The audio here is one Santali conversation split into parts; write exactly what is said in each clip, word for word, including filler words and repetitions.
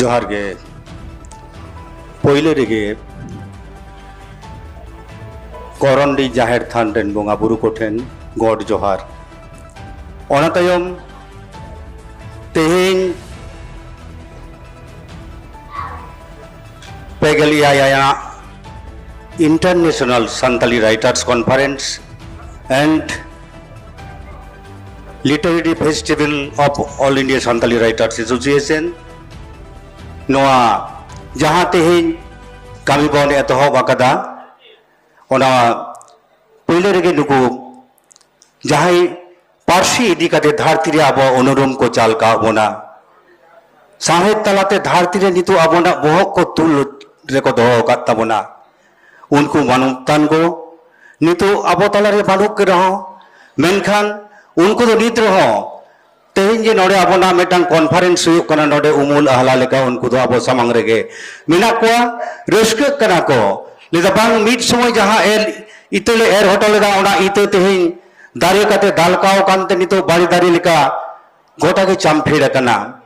ᱡᱚᱦᱟᱨ ᱜᱮ᱾ ᱯᱳᱭᱞᱳ ᱨᱮᱜᱮ ᱠᱚᱨᱚᱱᱰᱤ ᱡᱟᱦᱮᱨ ᱛᱷᱟᱱ ᱨᱮᱱ ᱵᱚᱸᱜᱟ ᱵᱩᱨᱩ ᱠᱚᱴᱷᱮᱱ ᱜᱚᱰ ᱡᱚᱦᱟᱨ᱾ ᱚᱱᱟ ᱛᱟᱭᱚᱢ ᱛᱮᱦᱮᱧ ᱯᱮᱜᱮᱞ ᱮᱭᱟᱭ ᱟᱭᱟᱜ International Santali Writers Conference and Literary Festival of All India Santali Writers Association, ᱱᱚᱣᱟ ᱡᱟᱦᱟᱸ ᱛᱮᱦᱮᱧ ᱠᱟᱹᱢᱤ ᱵᱚᱱ ᱮᱛᱚᱦᱚᱵ ᱟᱠᱟᱫᱟ, ᱚᱱᱟ ᱯᱳᱭᱞᱳ ᱨᱮᱜᱮ ᱱᱩᱠᱩ ᱡᱟᱦᱟᱸᱭ ᱯᱟᱹᱨᱥᱤ ᱤᱫᱤ ᱠᱟᱛᱮ ᱫᱷᱟᱹᱨᱛᱤ ᱨᱮ ᱟᱵᱚᱣᱟᱜ ᱩᱱᱩᱨᱩᱢ ᱠᱚ ᱪᱟᱞ ᱠᱟᱜ ᱵᱚᱱᱟ, ᱥᱟᱶᱦᱮᱫ ᱛᱟᱞᱟᱛᱮ ᱫᱷᱟᱹᱨᱛᱤ ᱨᱮ ᱱᱤᱛᱚᱜ ᱟᱵᱚᱱᱟᱜ ᱵᱚᱦᱚᱜ ᱠᱚ ᱛᱩᱞ ᱨᱮᱠᱚ ᱫᱚᱦᱚ ᱟᱠᱟᱫ ᱛᱟᱵᱚᱱᱟ, ᱩᱱᱠᱩ ᱢᱟᱱᱚᱛᱟᱱ ᱠᱚ ᱱᱤᱛᱚᱜ ᱟᱵᱚ ᱛᱟᱞᱟᱨᱮ ᱵᱟᱹᱱᱩᱜ ᱠᱚ ᱨᱮᱦᱚᱸ, ᱢᱮᱱᱠᱷᱟᱱ ᱩᱱᱠᱩ ᱫᱚ ᱱᱤᱛ ᱨᱮᱦᱚᱸ ᱛᱮᱦᱮᱧ ᱡᱮ ᱱᱚᱰᱮ ᱟᱵᱚᱱᱟᱜ ᱢᱤᱫᱴᱟᱝ conference ᱦᱩᱭᱩᱜ ᱠᱟᱱᱟ, ᱱᱚᱰᱮ ᱩᱢᱩᱞ ᱟᱦᱞᱟ ᱞᱮᱠᱟ ᱩᱱᱠᱩ ᱫᱚ ᱟᱵᱚ ᱥᱟᱢᱟᱝ ᱨᱮᱜᱮ ᱢᱮᱱᱟᱜ ᱠᱚᱣᱟ, ᱨᱟᱹᱥᱠᱟᱹᱜ ᱠᱟᱱᱟ ᱠᱚ᱾ ᱞᱟᱹᱭᱫᱟ, "ᱵᱟᱝ, ᱢᱤᱫ ᱥᱚᱢᱚᱭ ᱡᱟᱦᱟᱸ ᱮᱨ, ᱤᱛᱟᱹ ᱞᱮ ᱮᱨ ᱦᱚᱴᱚ ᱞᱮᱫᱟ, ᱚᱱᱟ ᱤᱛᱟᱹ ᱛᱮᱦᱮᱧ ᱫᱟᱨᱮ ᱠᱟᱛᱮ ᱫᱟᱞᱠᱟᱣ ᱠᱟᱱᱛᱮ ᱱᱤᱛᱚᱜ ᱵᱟᱲᱮ ᱫᱟᱨᱮ ᱞᱮᱠᱟ ᱜᱚᱴᱟ ᱜᱮ ᱪᱟᱢᱯᱷᱮᱲ ᱟᱠᱟᱱᱟ᱾"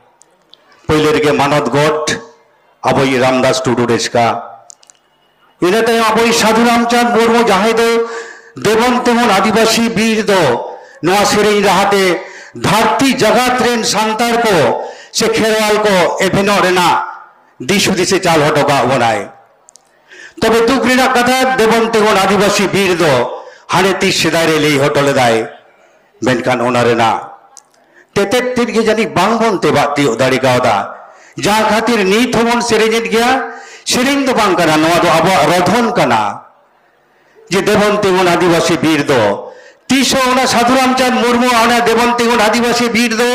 ᱯᱳᱭᱞᱳ ᱨᱮᱜᱮ ᱢᱟᱱᱚᱛ ᱜᱚᱰ ᱟᱵᱚᱭᱤᱡ ᱨᱟᱢᱫᱟᱥ ᱴᱩᱰᱩ ᱨᱮᱥᱠᱟ, ᱤᱱᱟᱹ ᱛᱟᱭᱚᱢ ᱟᱵᱚᱭᱤᱡ ᱥᱟᱹᱫᱷᱩ ᱨᱟᱢᱪᱟᱸᱫᱽ ᱢᱩᱨᱢᱩ, ᱡᱟᱦᱟᱸᱭ ᱫᱚ ᱫᱮᱵᱚᱱ ᱛᱤᱸᱜᱩᱱ ᱟᱹᱫᱤᱵᱟᱹᱥᱤ ᱵᱤᱨ ᱫᱚ ᱱᱚᱣᱟ ᱥᱮᱨᱮᱧ ᱨᱟᱦᱟᱛᱮ ᱫᱷᱟᱹᱨᱛᱤ ᱡᱟᱜᱟᱛ ᱨᱮᱱ ᱥᱟᱱᱛᱟᱲ ᱠᱚ ᱥᱮ ᱠᱷᱮᱨᱣᱟᱞ ᱠᱚ ᱮᱵᱷᱮᱱᱚᱜ ᱨᱮᱱᱟᱜ ᱫᱤᱥ ᱦᱩᱫᱤᱥᱮ ᱪᱟᱞ ᱦᱚᱴᱚ ᱠᱟᱜ ᱵᱚᱱᱟᱭ᱾ ᱛᱚᱵᱮ ᱫᱩᱠ ᱨᱮᱱᱟᱜ ᱠᱟᱛᱷᱟ, ᱫᱮᱵᱚᱱ ᱛᱤᱸᱜᱩᱱ ᱟᱹᱫᱤᱵᱟᱹᱥᱤ ᱵᱤᱨ ᱫᱚ ᱦᱟᱱᱮ ᱛᱤᱥ ᱥᱮᱫᱟᱭ ᱨᱮ ᱞᱟᱹᱭ ᱦᱚᱴᱚ ᱞᱮᱫᱟᱭ, ᱢᱮᱱᱠᱷᱟᱱ ᱚᱱᱟ ᱨᱮᱱᱟᱜ ᱛᱮᱛᱮᱫ ᱛᱮᱫ ᱜᱮ ᱡᱟᱹᱱᱤᱡ ᱵᱟᱝᱵᱚᱱ ᱛᱮᱵᱟᱜ ᱛᱤᱭᱳᱜ ᱫᱟᱲᱮ ᱠᱟᱣᱫᱟ᱾ ᱡᱟᱦᱟᱸ ᱠᱷᱟᱹᱛᱤᱨ ᱱᱤᱛ ᱦᱚᱸᱵᱚᱱ ᱥᱮᱨᱮᱧᱮᱫ ᱜᱮᱭᱟ, ᱥᱮᱨᱮᱧ ᱫᱚ ᱵᱟᱝ ᱠᱟᱱᱟ, ᱱᱚᱣᱟ ᱫᱚ ᱟᱵᱚᱣᱟᱜ ᱨᱚᱫᱷᱚᱱ ᱠᱟᱱᱟ᱾ ᱡᱮ ᱫᱮᱵᱚᱱ ᱛᱤᱸᱜᱩᱱ ᱟᱹᱫᱤᱵᱟᱹᱥᱤ ᱵᱤᱨ ᱫᱚ, ᱛᱤᱥ ᱦᱚᱸ ᱚᱱᱟ ᱥᱟᱹᱫᱷᱩ ᱨᱟᱢᱪᱟᱸᱫᱽ ᱢᱩᱨᱢᱩ ᱚᱱᱟ ᱫᱮᱵᱚᱱ ᱛᱤᱸᱜᱩᱱ ᱟᱹᱫᱤᱵᱟᱹᱥᱤ ᱵᱤᱨ ᱫᱚ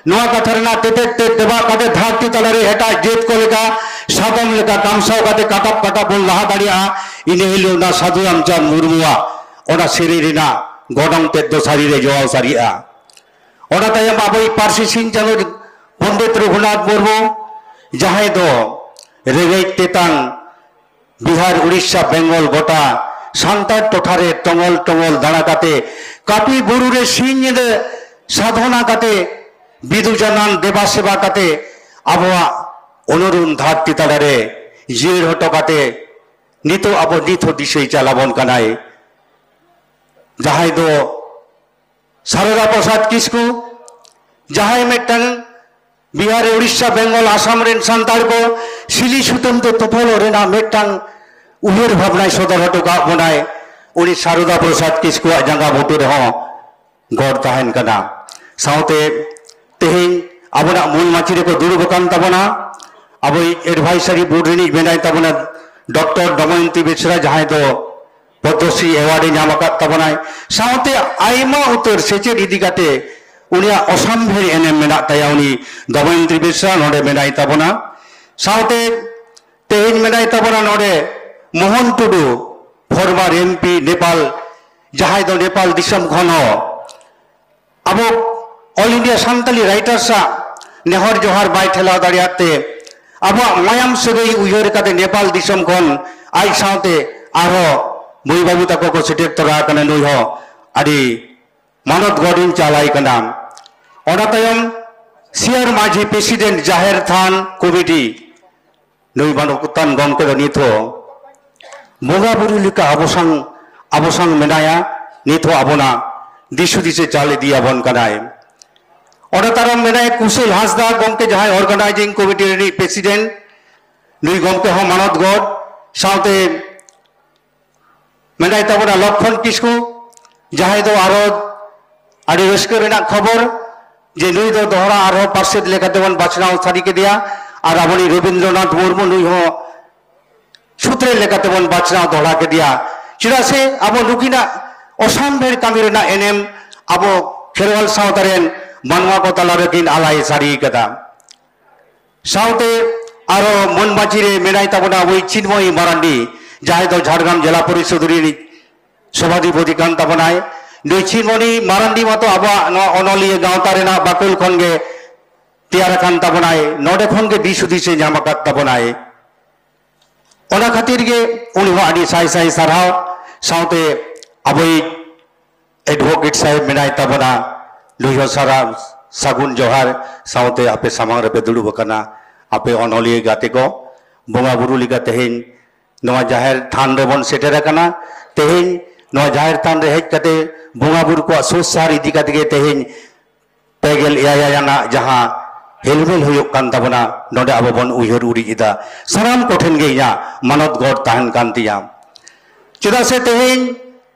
ᱱᱚᱣᱟ ᱠᱟᱛᱷᱟ ᱨᱮᱱᱟᱜ ᱛᱮᱛᱮᱫ ᱛᱮᱫ ᱛᱮᱵᱟᱜ ᱠᱟᱛᱮ ᱫᱷᱟᱹᱨᱛᱤ ᱛᱟᱞᱟᱨᱮ ᱮᱴᱟᱜ ᱡᱟᱹᱛ ᱠᱚ ᱞᱮᱠᱟ ᱥᱟᱫᱚᱢ ᱞᱮᱠᱟ ᱠᱟᱢᱥᱟᱣ ᱠᱟᱛᱮ ᱠᱟᱴᱟᱯ ᱠᱟᱴᱟᱯ ᱵᱚᱱ ᱞᱟᱦᱟ ᱫᱟᱲᱮᱭᱟᱜᱼᱟ, ᱤᱱᱟᱹ ᱦᱤᱞᱳᱜ ᱚᱱᱟ ᱥᱟᱹᱫᱷᱩ ᱨᱟᱢᱪᱟᱸᱫᱽ ᱢᱩᱨᱢᱩᱣᱟᱜ ᱚᱱᱟ ᱥᱮᱨᱮᱧ ᱨᱮᱱᱟᱜ ᱜᱚᱱᱚᱝ ᱛᱮᱫ ᱫᱚ ᱥᱟᱹᱨᱤ ᱨᱮ ᱡᱚᱣᱟᱣ ᱥᱟᱹᱨᱤᱜᱼᱟ᱾ ᱚᱱᱟ ᱛᱟᱭᱚᱢ ᱟᱵᱚᱭᱤᱡ ᱯᱟᱹᱨᱥᱤ ᱥᱤᱧ ᱪᱟᱸᱫᱳ ᱯᱚᱱᱰᱤᱛ ᱨᱚᱜᱷᱩᱱᱟᱛᱷ ᱢᱩᱨᱢᱩ, ᱡᱟᱦᱟᱸᱭ ᱫᱚ ᱨᱮᱸᱜᱮᱡ ᱛᱮᱛᱟᱝ ᱵᱤᱦᱟᱨ, ᱩᱲᱤᱥᱥᱟ, ᱵᱮᱝᱜᱚᱞ ᱜᱚᱴᱟ ᱥᱟᱱᱛᱟᱲ ᱴᱚᱴᱷᱟ ᱨᱮ ᱴᱚᱝᱜᱚᱞ ᱴᱚᱝᱜᱚᱞ ᱫᱟᱬᱟ ᱠᱟᱛᱮ, ᱠᱟᱹᱯᱤ ᱵᱩᱨᱩ ᱨᱮ ᱥᱤᱧ ᱧᱤᱫᱟᱹ ᱥᱟᱫᱷᱚᱱᱟ ᱠᱟᱛᱮ, ᱵᱤᱫᱩ ᱪᱟᱸᱫᱟᱱ ᱫᱮᱵᱟ ᱥᱮᱵᱟ ᱠᱟᱛᱮ ᱟᱵᱚᱣᱟᱜ ᱚᱱᱩᱨᱩᱱ ᱫᱷᱟᱨᱛᱤ ᱛᱟᱞᱟᱨᱮ ᱡᱤᱭᱟᱹᱲ ᱦᱚᱴᱚ ᱠᱟᱛᱮ ᱱᱤᱛᱚᱜ ᱟᱵᱚ ᱱᱤᱛ ᱦᱚᱸ ᱫᱤᱥᱟᱹᱭ ᱪᱟᱞᱟᱵᱚᱱ ᱠᱟᱱᱟᱭ, ᱡᱟᱦᱟᱸᱭ ᱫᱚ ᱥᱟᱨᱚᱫᱟ ᱯᱨᱚᱥᱟᱫᱽ ᱠᱤᱥᱠᱩ, ᱡᱟᱦᱟᱸᱭ ᱢᱤᱫᱴᱟᱝ ᱵᱤᱦᱟᱨ, ᱩᱲᱤᱥᱥᱟ, ᱵᱮᱝᱜᱚᱞ, ᱟᱥᱟᱢ ᱨᱮᱱ ᱥᱟᱱᱛᱟᱲ ᱠᱚ ᱥᱤᱞᱤ ᱥᱩᱛᱟᱹᱢ ᱛᱮ ᱛᱚᱯᱚᱞᱚᱜ ᱨᱮᱱᱟᱜ ᱢᱤᱫᱴᱟᱝ ᱩᱭᱦᱟᱹᱨ ᱵᱷᱟᱵᱽᱱᱟᱭ ᱥᱚᱫᱚᱨ ᱦᱚᱴᱚ ᱠᱟᱜ ᱵᱚᱱᱟᱭ᱾ ᱩᱱᱤ ᱥᱟᱨᱚᱫᱟ ᱯᱨᱚᱥᱟᱫᱽ ᱠᱤᱥᱠᱩᱣᱟᱜ ᱡᱟᱸᱜᱟ ᱵᱩᱴᱟᱹ ᱨᱮᱦᱚᱸ ᱜᱚᱲ ᱛᱟᱦᱮᱱ ᱠᱟᱱᱟ᱾ ᱥᱟᱶᱛᱮ ᱛᱮᱦᱮᱧ ᱟᱵᱚᱱᱟᱜ ᱢᱩᱞ ᱢᱟᱹᱪᱤ ᱨᱮᱠᱚ ᱫᱩᱲᱩᱵ ᱟᱠᱟᱱ ᱛᱟᱵᱚᱱᱟ ᱟᱵᱚᱭᱤᱡ advisory board ᱨᱤᱱᱤᱡ ᱢᱮᱱᱟᱭ ᱛᱟᱵᱚᱱᱟ ᱰᱚᱠᱴᱚᱨ ᱫᱚᱢᱚᱭᱚᱱᱛᱤ ᱵᱮᱥᱨᱟ, ᱡᱟᱦᱟᱸᱭ ᱫᱚ ᱯᱚᱫᱽᱢᱚᱥᱨᱤ award ᱮ ᱧᱟᱢ ᱟᱠᱟᱫ ᱛᱟᱵᱚᱱᱟᱭ᱾ ᱥᱟᱶᱛᱮ ᱟᱭᱢᱟ ᱩᱛᱟᱹᱨ ᱥᱮᱪᱮᱫ ᱤᱫᱤ ᱠᱟᱛᱮ ᱩᱱᱤᱭᱟᱜ ᱚᱥᱟᱢᱵᱷᱮᱲ ᱮᱱᱮᱢ ᱢᱮᱱᱟᱜ ᱛᱟᱭᱟ᱾ ᱩᱱᱤ ᱫᱚᱢᱚᱭᱚᱱᱛᱤ ᱵᱮᱥᱨᱟ ᱱᱚᱰᱮ ᱢᱮᱱᱟᱭ ᱛᱟᱵᱚᱱᱟ᱾ ᱥᱟᱶᱛᱮ ᱛᱮᱦᱮᱧ ᱢᱮᱱᱟᱭ ᱛᱟᱵᱚᱱᱟ ᱱᱚᱰᱮ ᱢᱳᱦᱚᱱ ᱴᱩᱰᱩ, former M P ᱱᱮᱯᱟᱞ, ᱡᱟᱦᱟᱸᱭ ᱫᱚ ᱱᱮᱯᱟᱞ ᱫᱤᱥᱚᱢ ᱠᱷᱚᱱ ᱦᱚᱸ ᱟᱵᱚ All India Santali Writers ᱟᱜ ᱱᱮᱦᱚᱨ ᱡᱚᱦᱟᱨ ᱵᱟᱭ ᱴᱷᱮᱞᱟᱣ ᱫᱟᱲᱮᱭᱟᱜ ᱛᱮ ᱟᱵᱚᱣᱟᱜ ᱢᱟᱭᱟᱢ ᱥᱟᱹᱜᱟᱹᱭ ᱩᱭᱦᱟᱹᱨ ᱠᱟᱛᱮ ᱱᱮᱯᱟᱞ ᱫᱤᱥᱚᱢ ᱠᱷᱚᱱ ᱟᱡ ᱥᱟᱶᱛᱮ ᱟᱨᱦᱚᱸ ᱢᱟᱹᱭ ᱵᱟᱹᱵᱩ ᱛᱟᱠᱚ ᱠᱚ ᱥᱮᱴᱮᱨ ᱛᱚᱨᱟ ᱟᱠᱟᱱᱟ᱾ ᱱᱩᱭ ᱦᱚᱸ ᱟᱹᱰᱤ ᱢᱟᱱᱚᱛ ᱜᱚᱰᱤᱧ ᱪᱟᱞᱟᱭ ᱠᱟᱱᱟ᱾ ᱚᱱᱟ ᱛᱟᱭᱚᱢ ᱥᱤᱭᱟᱹᱲ ᱢᱟᱹᱡᱷᱤ president ᱡᱟᱦᱮᱨ ᱛᱷᱟᱱ committee, ᱱᱩᱭ ᱢᱟᱱᱚᱛᱟᱱ ᱜᱚᱢᱠᱮ ᱫᱚ ᱱᱤᱛ ᱦᱚᱸ ᱵᱚᱸᱜᱟ ᱵᱩᱨᱩ ᱞᱮᱠᱟ ᱟᱵᱚ ᱥᱟᱝ, ᱟᱵᱚ ᱥᱟᱝ ᱢᱮᱱᱟᱭᱟ, ᱱᱤᱛ ᱦᱚᱸ ᱟᱵᱚᱱᱟᱜ ᱫᱤᱥ ᱦᱩᱫᱤᱥᱮ ᱪᱟᱞ ᱤᱫᱤᱭᱟᱵᱚᱱ ᱠᱟᱱᱟᱭ᱾ ᱚᱱᱟ ᱛᱟᱭᱚᱢ ᱢᱮᱱᱟᱭ ᱠᱩᱥᱤᱞ ᱦᱟᱸᱥᱫᱟ ᱜᱚᱢᱠᱮ, ᱡᱟᱦᱟᱸᱭ organizing committee ᱨᱤᱱᱤᱡ president, ᱱᱩᱭ ᱜᱚᱢᱠᱮ ᱦᱚᱸ ᱢᱟᱱᱚᱛ ᱜᱚᱰ᱾ ᱥᱟᱶᱛᱮ ᱢᱮᱱᱟᱭ ᱛᱟᱵᱚᱱᱟ ᱞᱚᱠᱠᱷᱚᱱ ᱠᱤᱥᱠᱩ, ᱡᱟᱦᱟᱸᱭ ᱫᱚ ᱟᱨᱚ ᱟᱹᱰᱤ ᱨᱟᱹᱥᱠᱟᱹ ᱨᱮᱱᱟᱜ ᱠᱷᱚᱵᱚᱨ ᱡᱮ ᱱᱩᱭ ᱫᱚ ᱫᱚᱦᱲᱟ ᱟᱨᱦᱚᱸ ᱯᱟᱨᱥᱮᱛ ᱞᱮᱠᱟᱛᱮ ᱵᱚᱱ ᱵᱟᱪᱷᱱᱟᱣ ᱥᱟᱹᱨᱤ ᱠᱮᱫᱮᱭᱟ᱾ ᱟᱨ ᱟᱵᱚᱱᱤᱡ ᱨᱚᱵᱤᱱᱫᱨᱚᱱᱟᱛᱷ ᱢᱩᱨᱢᱩ, ᱱᱩᱭ ᱦᱚᱸ ᱥᱩᱛᱨᱮᱛ ᱞᱮᱠᱟᱛᱮ ᱵᱚᱱ ᱵᱟᱪᱷᱱᱟᱣ ᱫᱚᱦᱲᱟ ᱠᱮᱫᱮᱭᱟ᱾ ᱪᱮᱫᱟᱜ ᱥᱮ ᱟᱵᱚ ᱱᱩᱠᱤᱱᱟᱜ ᱚᱥᱟᱢᱵᱷᱮᱲ ᱠᱟᱹᱢᱤ ᱨᱮᱱᱟᱜ ᱮᱱᱮᱢ ᱟᱵᱚ ᱠᱷᱮᱨᱣᱟᱞ ᱥᱟᱶᱛᱟ ᱨᱮᱱ ᱢᱟᱱᱣᱟ ᱠᱚ ᱛᱟᱞᱟ ᱨᱮᱠᱤᱱ ᱟᱞᱟᱭ ᱥᱟᱹᱨᱤ ᱠᱟᱫᱟ᱾ ᱥᱟᱶᱛᱮ ᱟᱨᱚ ᱢᱟᱹᱱ ᱢᱟᱹᱡᱷᱤ ᱨᱮ ᱢᱮᱱᱟᱭ ᱛᱟᱵᱚᱱᱟ ᱟᱵᱚᱭᱤᱡ ᱪᱤᱱᱢᱚᱭ ᱢᱟᱨᱟᱱᱰᱤ, ᱡᱟᱦᱟᱸᱭ ᱫᱚ ᱡᱷᱟᱲᱜᱨᱟᱢ ᱡᱮᱞᱟ ᱯᱚᱨᱤᱥᱚᱫ ᱨᱤᱱᱤᱡ ᱥᱚᱵᱷᱟᱫᱷᱤᱯᱚᱛᱤ ᱠᱟᱱ ᱛᱟᱵᱚᱱᱟᱭ᱾ ᱱᱩᱭ ᱪᱤᱱᱢᱚᱭ ᱢᱟᱨᱟᱱᱰᱤ ᱢᱟᱛᱚ ᱟᱵᱚᱣᱟᱜ ᱱᱚᱣᱟ ᱚᱱᱚᱞᱤᱭᱟᱹ ᱜᱟᱶᱛᱟ ᱨᱮᱱᱟᱜ ᱵᱟᱠᱷᱳᱞ ᱠᱷᱚᱱ ᱜᱮ ᱛᱮᱭᱟᱨ ᱟᱠᱟᱱ ᱛᱟᱵᱚᱱᱟᱭ᱾ ᱱᱚᱰᱮ ᱠᱷᱚᱱ ᱜᱮ ᱫᱤᱥ ᱦᱩᱫᱤᱥ ᱮ ᱧᱟᱢ ᱟᱠᱟᱫ ᱛᱟᱵᱚᱱᱟᱭ᱾ ᱚᱱᱟ ᱠᱷᱟᱹᱛᱤᱨ ᱜᱮ ᱩᱱᱤ ᱦᱚᱸ ᱟᱹᱰᱤ ᱥᱟᱭ ᱥᱟᱭ ᱥᱟᱨᱦᱟᱣ᱾ ᱥᱟᱶᱛᱮ ᱟᱵᱚᱭᱤᱡ advocate ᱥᱟᱦᱮᱵ ᱢᱮᱱᱟᱭ ᱛᱟᱵᱚᱱᱟ, ᱱᱩᱭ ᱦᱚᱸ ᱥᱟᱨᱟ ᱥᱟᱹᱜᱩᱱ ᱡᱚᱦᱟᱨ᱾ ᱥᱟᱶᱛᱮ ᱟᱯᱮ ᱥᱟᱢᱟᱝ ᱨᱮᱯᱮ ᱫᱩᱲᱩᱵ ᱟᱠᱟᱱᱟ, ᱟᱯᱮ ᱚᱱᱚᱞᱤᱭᱟᱹ ᱜᱟᱛᱮ ᱠᱚ, ᱵᱚᱸᱜᱟ ᱵᱩᱨᱩ ᱞᱮᱠᱟ ᱛᱮᱦᱮᱧ ᱱᱚᱣᱟ ᱡᱟᱦᱮᱨ ᱛᱷᱟᱱ ᱨᱮᱵᱚᱱ ᱥᱮᱴᱮᱨ ᱟᱠᱟᱱᱟ᱾ ᱛᱮᱦᱮᱧ ᱱᱚᱣᱟ ᱡᱟᱦᱮᱨ ᱛᱷᱟᱱ ᱨᱮ ᱦᱮᱡ ᱠᱟᱛᱮ ᱵᱚᱸᱜᱟ ᱵᱩᱨᱩ ᱠᱚᱣᱟᱜ ᱥᱩᱥᱟᱨ ᱤᱫᱤ ᱠᱟᱛᱮ ᱜᱮ ᱛᱮᱦᱮᱧ ᱯᱮ ᱜᱮᱞ ᱮᱭᱟᱭ ᱟᱱᱟᱜ ᱡᱟᱦᱟᱸ ᱦᱮᱞᱢᱮᱞ ᱦᱩᱭᱩᱜ ᱠᱟᱱ ᱛᱟᱵᱚᱱᱟ, ᱱᱚᱰᱮ ᱟᱵᱚ ᱵᱚᱱ ᱩᱭᱦᱟᱹᱨ ᱩᱨᱤᱡ ᱮᱫᱟ᱾ ᱥᱟᱱᱟᱢ ᱠᱚᱴᱷᱮᱱ ᱜᱮ ᱤᱧᱟᱹᱜ ᱢᱟᱱᱚᱛ ᱜᱚᱰ ᱛᱟᱦᱮᱱ ᱠᱟᱱ ᱛᱤᱧᱟ᱾ ᱪᱮᱫᱟᱜ ᱥᱮ ᱛᱮᱦᱮᱧ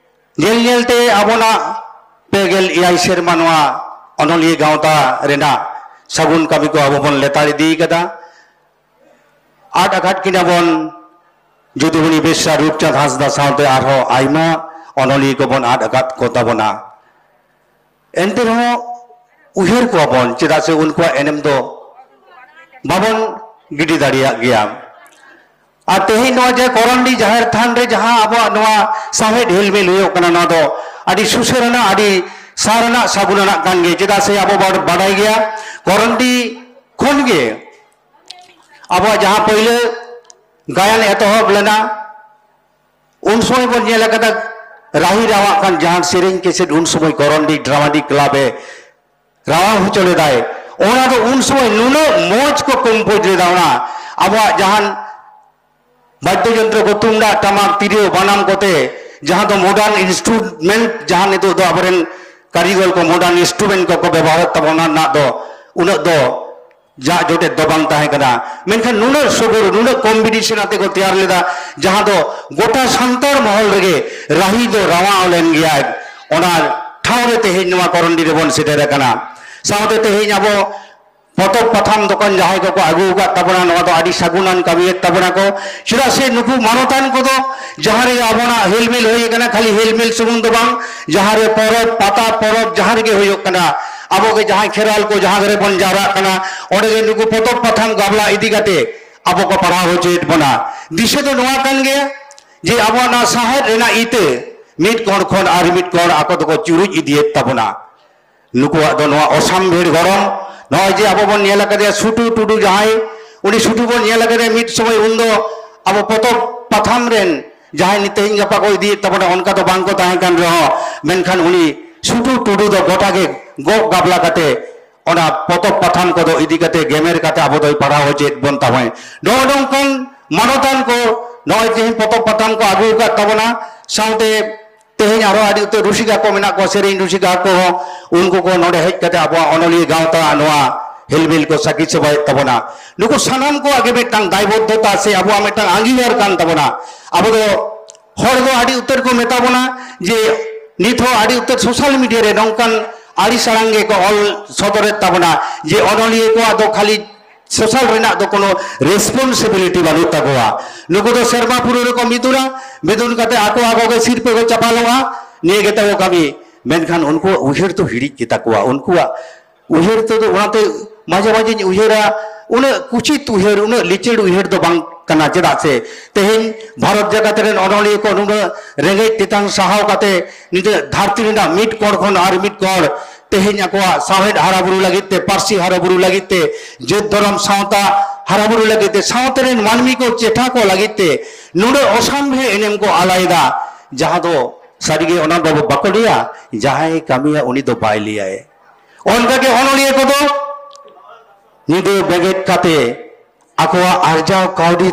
ᱧᱮᱞ ᱧᱮᱞᱛᱮ ᱟᱵᱚᱱᱟᱜ ᱯᱮ ᱜᱮᱞ ᱮᱭᱟᱭ ᱥᱮᱨᱢᱟ ᱱᱚᱣᱟ ᱚᱱᱚᱞᱤᱭᱟᱹ ᱜᱟᱶᱛᱟ ᱨᱮᱱᱟᱜ ᱥᱟᱹᱜᱩᱱ ᱠᱟᱹᱢᱤ ᱠᱚ ᱟᱵᱚ ᱵᱚᱱ ᱞᱮᱛᱟᱲ ᱤᱫᱤ ᱠᱟᱫᱟ᱾ ᱟᱫ ᱟᱠᱟᱫ ᱠᱤᱱᱟ ᱵᱚᱱ ᱡᱩᱫᱩᱢᱚᱱᱤ ᱵᱮᱥᱨᱟ, ᱨᱩᱯᱪᱟᱸᱫᱽ ᱦᱟᱸᱥᱫᱟ ᱥᱟᱶᱛᱮ ᱟᱨᱦᱚᱸ ᱟᱭᱢᱟ ᱚᱱᱚᱞᱤᱭᱟᱹ ᱠᱚᱵᱚᱱ ᱟᱫ ᱟᱠᱟᱫ ᱠᱚ ᱛᱟᱵᱚᱱᱟ᱾ ᱮᱱᱛᱮ ᱨᱮᱦᱚᱸ ᱩᱭᱦᱟᱹᱨ ᱠᱚᱣᱟ ᱵᱚᱱ, ᱪᱮᱫᱟᱜ ᱥᱮ ᱩᱱᱠᱩᱣᱟᱜ ᱮᱱᱮᱢ ᱫᱚ ᱵᱟᱵᱚᱱ ᱜᱤᱰᱤ ᱫᱟᱲᱮᱭᱟᱜ ᱜᱮᱭᱟ᱾ ᱟᱨ ᱛᱮᱦᱮᱧ ᱱᱚᱣᱟ ᱡᱮ ᱠᱚᱨᱚᱱᱰᱤ ᱡᱟᱦᱮᱨ ᱛᱷᱟᱱ ᱨᱮ ᱡᱟᱦᱟᱸ ᱟᱵᱚᱣᱟᱜ ᱱᱚᱣᱟ ᱥᱟᱶᱦᱮᱫ ᱦᱤᱞᱢᱤᱞ ᱦᱩᱭᱩᱜ ᱠᱟᱱᱟ, ᱱᱚᱣᱟ ᱫᱚ ᱟᱹᱰᱤ ᱥᱩᱥᱟᱹᱨ ᱟᱱᱟᱜ, ᱟᱹᱰᱤ ᱥᱟᱨ ᱟᱱᱟᱜ, ᱥᱟᱹᱜᱩᱱ ᱟᱱᱟᱜ ᱠᱟᱱ ᱜᱮᱭᱟ᱾ ᱪᱮᱫᱟᱜ ᱥᱮ ᱟᱵᱚ ᱵᱚᱱ ᱵᱟᱰᱟᱭ ᱜᱮᱭᱟ, ᱠᱚᱨᱚᱱᱰᱤ ᱠᱷᱚᱱ ᱜᱮ ᱟᱵᱚᱣᱟᱜ ᱡᱟᱦᱟᱸ ᱯᱳᱭᱞᱳ ᱜᱟᱭᱟᱱ ᱮᱛᱚᱦᱚᱵ ᱞᱮᱱᱟ, ᱩᱱ ᱥᱚᱢᱚᱭ ᱵᱚᱱ ᱧᱮᱞ ᱟᱠᱟᱫᱟ, ᱨᱟᱦᱤ ᱨᱟᱣᱟᱜ ᱠᱟᱱ ᱡᱟᱦᱟᱸ ᱥᱮᱨᱮᱧ ᱠᱮᱥᱮᱴ ᱩᱱ ᱥᱚᱢᱚᱭ ᱠᱚᱨᱚᱱᱰᱤ ᱰᱨᱟᱢᱟᱴᱤᱠ ᱠᱞᱟᱵᱽ ᱮ ᱨᱟᱣᱟᱣ ᱦᱚᱪᱚ ᱞᱮᱫᱟᱭ, ᱚᱱᱟ ᱫᱚ ᱩᱱ ᱥᱚᱢᱚᱭ ᱱᱩᱱᱟᱹᱜ ᱢᱚᱡᱽ ᱠᱚ ᱠᱚᱢᱯᱳᱡᱽ ᱞᱮᱫᱟ᱾ ᱚᱱᱟ ᱟᱵᱚᱣᱟᱜ ᱡᱟᱦᱟᱱ ᱵᱟᱫᱽᱫᱷᱚ ᱡᱚᱱᱛᱨᱚ ᱠᱚ, ᱛᱩᱢᱫᱟᱜ, ᱴᱟᱢᱟᱠ, ᱛᱤᱨᱭᱳ, ᱵᱟᱱᱟᱢ ᱠᱚᱛᱮ, ᱡᱟᱦᱟᱸ ᱫᱚ ᱢᱚᱰᱟᱨᱱ ᱤᱱᱥᱴᱨᱩᱢᱮᱱᱴ, ᱡᱟᱦᱟᱸ ᱱᱤᱛᱚᱜ ᱫᱚ ᱟᱵᱚᱨᱮᱱ ᱠᱟᱹᱨᱤᱜᱚᱞ ᱠᱚ ᱢᱚᱰᱟᱨᱱ ᱤᱱᱥᱴᱨᱩᱢᱮᱱᱴ ᱠᱚᱠᱚ ᱵᱮᱵᱚᱦᱟᱨᱮᱫ ᱛᱟᱵᱚᱱᱟ, ᱚᱱᱟ ᱨᱮᱱᱟᱜ ᱫᱚ ᱩᱱᱟᱹᱜ ᱫᱚ ᱡᱟᱜ ᱡᱚᱴᱮᱫ ᱫᱚ ᱵᱟᱝ ᱛᱟᱦᱮᱸ ᱠᱟᱱᱟ᱾ ᱢᱮᱱᱠᱷᱟᱱ ᱱᱩᱱᱟᱹᱜ ᱥᱚᱜᱚᱨ, ᱱᱩᱱᱟᱹᱜ ᱠᱚᱢᱯᱤᱴᱤᱥᱚᱱ ᱟᱛᱮ ᱠᱚ ᱛᱮᱭᱟᱨ ᱞᱮᱫᱟ, ᱡᱟᱦᱟᱸ ᱫᱚ ᱜᱚᱴᱟ ᱥᱟᱱᱛᱟᱲ ᱢᱚᱦᱚᱞ ᱨᱮᱜᱮ ᱨᱟᱦᱤ ᱫᱚ ᱨᱟᱣᱟᱣ ᱞᱮᱱ ᱜᱮᱭᱟ᱾ ᱚᱱᱟ ᱴᱷᱟᱶ ᱨᱮ ᱛᱮᱦᱮᱧ ᱱᱚᱣᱟ ᱠᱚᱨᱚᱱᱰᱤ ᱨᱮᱵᱚᱱ ᱥᱮᱴᱮᱨ ᱟᱠᱟᱱᱟ᱾ ᱥᱟᱶᱛᱮ ᱛᱮᱦᱮᱧ ᱟᱵᱚ ᱯᱚᱛᱚᱵ ᱯᱟᱛᱷᱟᱢ ᱫᱚᱠᱟᱱ ᱡᱟᱦᱟᱸᱭ ᱠᱚᱠᱚ ᱟᱹᱜᱩ ᱟᱠᱟᱫ ᱛᱟᱵᱚᱱᱟ, ᱱᱚᱣᱟ ᱫᱚ ᱟᱹᱰᱤ ᱥᱟᱹᱜᱩᱱᱟᱱ ᱠᱟᱹᱢᱤᱭᱮᱫ ᱛᱟᱵᱚᱱᱟ ᱠᱚ᱾ ᱪᱮᱫᱟᱜ ᱥᱮ ᱱᱩᱠᱩ ᱢᱟᱱᱚᱛᱟᱱ ᱠᱚᱫᱚ ᱡᱟᱦᱟᱸ ᱨᱮ ᱟᱵᱚᱱᱟᱜ ᱦᱮᱞᱢᱮᱞ ᱦᱩᱭ ᱟᱠᱟᱱᱟ, ᱠᱷᱟᱹᱞᱤ ᱦᱮᱞᱢᱮᱞ ᱥᱩᱢᱩᱝ ᱫᱚ ᱵᱟᱝ, ᱡᱟᱦᱟᱸ ᱨᱮ ᱯᱚᱨᱚᱵᱽ, ᱯᱟᱛᱟ, ᱯᱚᱨᱚᱵᱽ ᱡᱟᱦᱟᱸ ᱨᱮᱜᱮ ᱦᱩᱭᱩᱜ ᱠᱟᱱᱟ, ᱟᱵᱚ ᱜᱮ ᱡᱟᱦᱟᱸᱭ ᱠᱷᱮᱨᱣᱟᱞ ᱠᱚ ᱡᱟᱦᱟᱸ ᱨᱮ ᱵᱚᱱ ᱡᱟᱣᱨᱟᱜ ᱠᱟᱱᱟ, ᱚᱸᱰᱮ ᱜᱮ ᱱᱩᱠᱩ ᱯᱚᱛᱚᱵ ᱯᱟᱛᱷᱟᱢ ᱜᱟᱵᱞᱟ ᱤᱫᱤ ᱠᱟᱛᱮ ᱟᱵᱚ ᱠᱚ ᱯᱟᱲᱦᱟᱣ ᱦᱚᱪᱚᱭᱮᱫ ᱵᱚᱱᱟ᱾ ᱫᱤᱥᱟᱹ ᱫᱚ ᱱᱚᱣᱟ ᱠᱟᱱ ᱜᱮᱭᱟ ᱡᱮ ᱟᱵᱚᱣᱟᱜ ᱱᱚᱣᱟ ᱥᱟᱶᱦᱮᱫ ᱨᱮᱱᱟᱜ ᱤᱛᱟᱹ ᱢᱤᱫ ᱠᱚᱬ ᱠᱷᱚᱱ ᱟᱨ ᱢᱤᱫ ᱠᱚᱬ ᱟᱠᱚ ᱫᱚᱠᱚ ᱪᱩᱨᱩᱡ ᱤᱫᱤᱭᱮᱫ ᱛᱟᱵᱚᱱᱟ᱾ ᱱᱩᱠᱩᱣᱟᱜ ᱫᱚ ᱱᱚᱣᱟ ᱚᱥᱟᱢᱵᱷᱮᱲ ᱜᱚᱲᱚᱢ, ᱱᱚᱜᱼᱚᱭ ᱡᱮ ᱟᱵᱚ ᱵᱚᱱ ᱧᱮᱞ ᱟᱠᱟᱫᱮᱭᱟ ᱥᱩᱴᱩ ᱴᱩᱰᱩ ᱡᱟᱦᱟᱸᱭ, ᱩᱱᱤ ᱥᱩᱴᱩ ᱵᱚᱱ ᱧᱮᱞ ᱟᱠᱟᱫᱮᱭᱟ ᱢᱤᱫ ᱥᱚᱢᱚᱭ, ᱩᱱᱫᱚ ᱟᱵᱚ ᱯᱚᱛᱚᱵ ᱯᱟᱛᱷᱟᱢ ᱨᱮᱱ ᱡᱟᱦᱟᱸᱭ ᱛᱮᱦᱮᱧ ᱜᱟᱯᱟ ᱠᱚ ᱤᱫᱤᱭᱮᱫ ᱛᱟᱵᱚᱱᱟ, ᱚᱱᱠᱟ ᱫᱚ ᱵᱟᱝ ᱠᱚ ᱛᱟᱦᱮᱸ ᱠᱟᱱ ᱨᱮᱦᱚᱸ, ᱢᱮᱱᱠᱷᱟᱱ ᱩᱱᱤ ᱥᱩᱴᱩ ᱴᱩᱰᱩ ᱫᱚ ᱜᱚᱴᱟ ᱜᱮ ᱜᱚᱜ ᱜᱟᱵᱞᱟ ᱠᱟᱛᱮ ᱚᱱᱟ ᱯᱚᱛᱚᱵ ᱯᱟᱛᱷᱟᱢ ᱠᱚᱫᱚ ᱤᱫᱤ ᱠᱟᱛᱮ ᱜᱮᱢᱮᱨ ᱠᱟᱛᱮ ᱟᱵᱚ ᱫᱚᱭ ᱯᱟᱲᱦᱟᱣ ᱦᱚᱪᱚᱭᱮᱫ ᱵᱚᱱ ᱛᱟᱵᱚᱱ᱾ ᱱᱚᱜᱼᱚ ᱱᱚᱝᱠᱟᱱ ᱢᱟᱱᱚᱛᱟᱱ ᱠᱚ ᱱᱚᱜᱼᱚᱭ ᱛᱮᱦᱮᱧ ᱯᱚᱛᱚᱵ ᱯᱟᱛᱷᱟᱢ ᱠᱚ ᱟᱹᱜᱩ ᱟᱠᱟᱫ ᱛᱟᱵᱚᱱᱟ, ᱥᱟᱶᱛᱮ ᱛᱮᱦᱮᱧ ᱟᱨᱚ ᱟᱹᱰᱤ ᱩᱛᱟᱹᱨ ᱨᱩᱥᱤᱠᱟ ᱠᱚ ᱢᱮᱱᱟᱜ ᱠᱚᱣᱟ, ᱥᱮᱨᱮᱧ ᱨᱩᱥᱤᱠᱟ ᱠᱚᱦᱚᱸ, ᱩᱱᱠᱩ ᱠᱚ ᱱᱚᱰᱮ ᱦᱮᱡ ᱠᱟᱛᱮ ᱟᱵᱚᱣᱟᱜ ᱚᱱᱚᱞᱤᱭᱟᱹ ᱜᱟᱶᱛᱟ ᱱᱚᱣᱟ ᱦᱮᱞᱢᱮᱞ ᱠᱚ ᱥᱟᱹᱠᱷᱤ ᱥᱚᱵᱷᱟᱭᱮᱫ ᱛᱟᱵᱚᱱᱟ᱾ ᱱᱩᱠᱩ ᱥᱟᱱᱟᱢ ᱠᱚᱣᱟᱜ ᱜᱮ ᱢᱤᱫᱴᱟᱝ ᱫᱟᱭᱵᱚᱫᱽᱫᱷᱚᱛᱟ ᱥᱮ ᱟᱵᱚᱣᱟᱜ ᱢᱤᱫᱴᱟᱝ ᱟᱸᱜᱤᱵᱷᱟᱨ ᱠᱟᱱ ᱛᱟᱵᱚᱱᱟ᱾ ᱟᱵᱚ ᱫᱚ ᱦᱚᱲ ᱫᱚ ᱟᱹᱰᱤ ᱩᱛᱟᱹᱨ ᱠᱚ ᱢᱮᱛᱟ ᱵᱚᱱᱟ ᱡᱮ ᱱᱤᱛ ᱦᱚᱸ ᱟᱹᱰᱤ ᱩᱛᱟᱹᱨ ᱥᱳᱥᱟᱞ ᱢᱤᱰᱤᱭᱟ ᱨᱮ ᱱᱚᱝᱠᱟᱱ ᱟᱹᱲᱤᱥ ᱟᱲᱟᱝ ᱜᱮᱠᱚ ᱚᱞ ᱥᱚᱫᱚᱨᱮᱫ ᱛᱟᱵᱚᱱᱟ ᱡᱮ ᱚᱱᱚᱞᱤᱭᱟᱹ ᱠᱚᱣᱟᱜ ᱫᱚ ᱠᱷᱟᱹᱞᱤ ᱥᱳᱥᱟᱞ ᱨᱮᱱᱟᱜ ᱫᱚ ᱠᱳᱱᱳ ᱨᱮᱥᱯᱚᱱᱥᱤᱵᱤᱞᱤᱴᱤ ᱵᱟᱹᱱᱩᱜ ᱛᱟᱠᱚᱣᱟ᱾ ᱱᱩᱠᱩ ᱫᱚ ᱥᱮᱨᱢᱟ ᱯᱩᱨᱟᱹ ᱨᱮᱠᱚ ᱢᱤᱫᱩᱱᱟ, ᱢᱤᱫᱩᱱ ᱠᱟᱛᱮ ᱟᱠᱚ ᱟᱠᱚ ᱜᱮ ᱥᱤᱨᱯᱟᱹ ᱠᱚ ᱪᱟᱯᱟᱞᱚᱜᱼᱟ, ᱱᱤᱭᱟᱹ ᱜᱮ ᱛᱟᱠᱚ ᱠᱟᱹᱢᱤ᱾ ᱢᱮᱱᱠᱷᱟᱱ ᱩᱱᱠᱩᱣᱟᱜ ᱩᱭᱦᱟᱹᱨ ᱫᱚ ᱦᱤᱲᱤᱡ ᱜᱮᱛᱟ ᱠᱚᱣᱟ᱾ ᱩᱱᱠᱩᱣᱟᱜ ᱩᱭᱦᱟᱹᱨ ᱛᱮᱫᱚ, ᱚᱱᱟᱛᱮ ᱢᱟᱡᱷᱮ ᱢᱟᱡᱷᱮᱧ ᱩᱭᱦᱟᱹᱨᱟ, ᱩᱱᱟᱹᱜ ᱠᱩᱪᱤᱛ ᱩᱭᱦᱟᱹᱨ, ᱩᱱᱟᱹᱜ ᱞᱤᱪᱟᱹᱲ ᱩᱭᱦᱟᱹᱨ ᱫᱚ ᱵᱟᱝ ᱠᱟᱱᱟ᱾ ᱪᱮᱫᱟᱜ ᱥᱮ ᱛᱮᱦᱮᱧ ᱵᱷᱟᱨᱚᱛ ᱡᱟᱠᱟᱛ ᱨᱮᱱ ᱚᱱᱚᱞᱤᱭᱟᱹ ᱠᱚ ᱱᱩᱱᱟᱹᱜ ᱨᱮᱸᱜᱮᱡ ᱛᱮᱛᱟᱝ ᱥᱟᱦᱟᱣ ᱠᱟᱛᱮ ᱱᱤᱛᱚᱜ ᱫᱷᱟᱹᱨᱛᱤ ᱨᱮᱱᱟᱜ ᱢᱤᱫ ᱠᱚᱬ ᱠᱷᱚᱱ ᱟᱨ ᱢᱤᱫ ᱠᱚᱬ ᱛᱮᱦᱮᱧ ᱟᱠᱚᱣᱟᱜ ᱥᱟᱶᱦᱮᱫ ᱦᱟᱨᱟ ᱵᱩᱨᱩ ᱞᱟᱹᱜᱤᱫ ᱛᱮ, ᱯᱟᱹᱨᱥᱤ ᱦᱟᱨᱟ ᱵᱩᱨᱩ ᱞᱟᱹᱜᱤᱫ ᱛᱮ, ᱡᱟᱹᱛ ᱫᱷᱚᱨᱚᱢ ᱥᱟᱶᱛᱟ ᱦᱟᱨᱟ ᱵᱩᱨᱩ ᱞᱟᱹᱜᱤᱫ ᱛᱮ, ᱥᱟᱶᱛᱟ ᱨᱮᱱ ᱢᱟᱹᱱᱢᱤ ᱠᱚ ᱪᱮᱴᱷᱟ ᱠᱚ ᱞᱟᱹᱜᱤᱫ ᱛᱮ ᱱᱩᱱᱟᱹᱜ ᱚᱥᱟᱢᱵᱷᱮ ᱮᱱᱮᱢ ᱠᱚ ᱟᱞᱟᱭᱮᱫᱟ, ᱡᱟᱦᱟᱸ ᱫᱚ ᱥᱟᱹᱨᱤᱜᱮ ᱚᱱᱟ ᱫᱚ ᱵᱟᱠᱚ ᱞᱟᱹᱭᱟ, ᱡᱟᱦᱟᱸᱭ ᱠᱟᱹᱢᱤᱭᱟ ᱩᱱᱤ ᱫᱚ ᱵᱟᱭ ᱞᱟᱹᱭᱟᱭ᱾ ᱚᱱᱠᱟᱜᱮ ᱚᱱᱚᱞᱤᱭᱟᱹ ᱠᱚᱫᱚ ᱧᱤᱫᱟᱹ ᱵᱮᱸᱜᱮᱫ ᱠᱟᱛᱮ ᱟᱠᱚᱣᱟᱜ ᱟᱨᱡᱟᱣ ᱠᱟᱹᱣᱰᱤ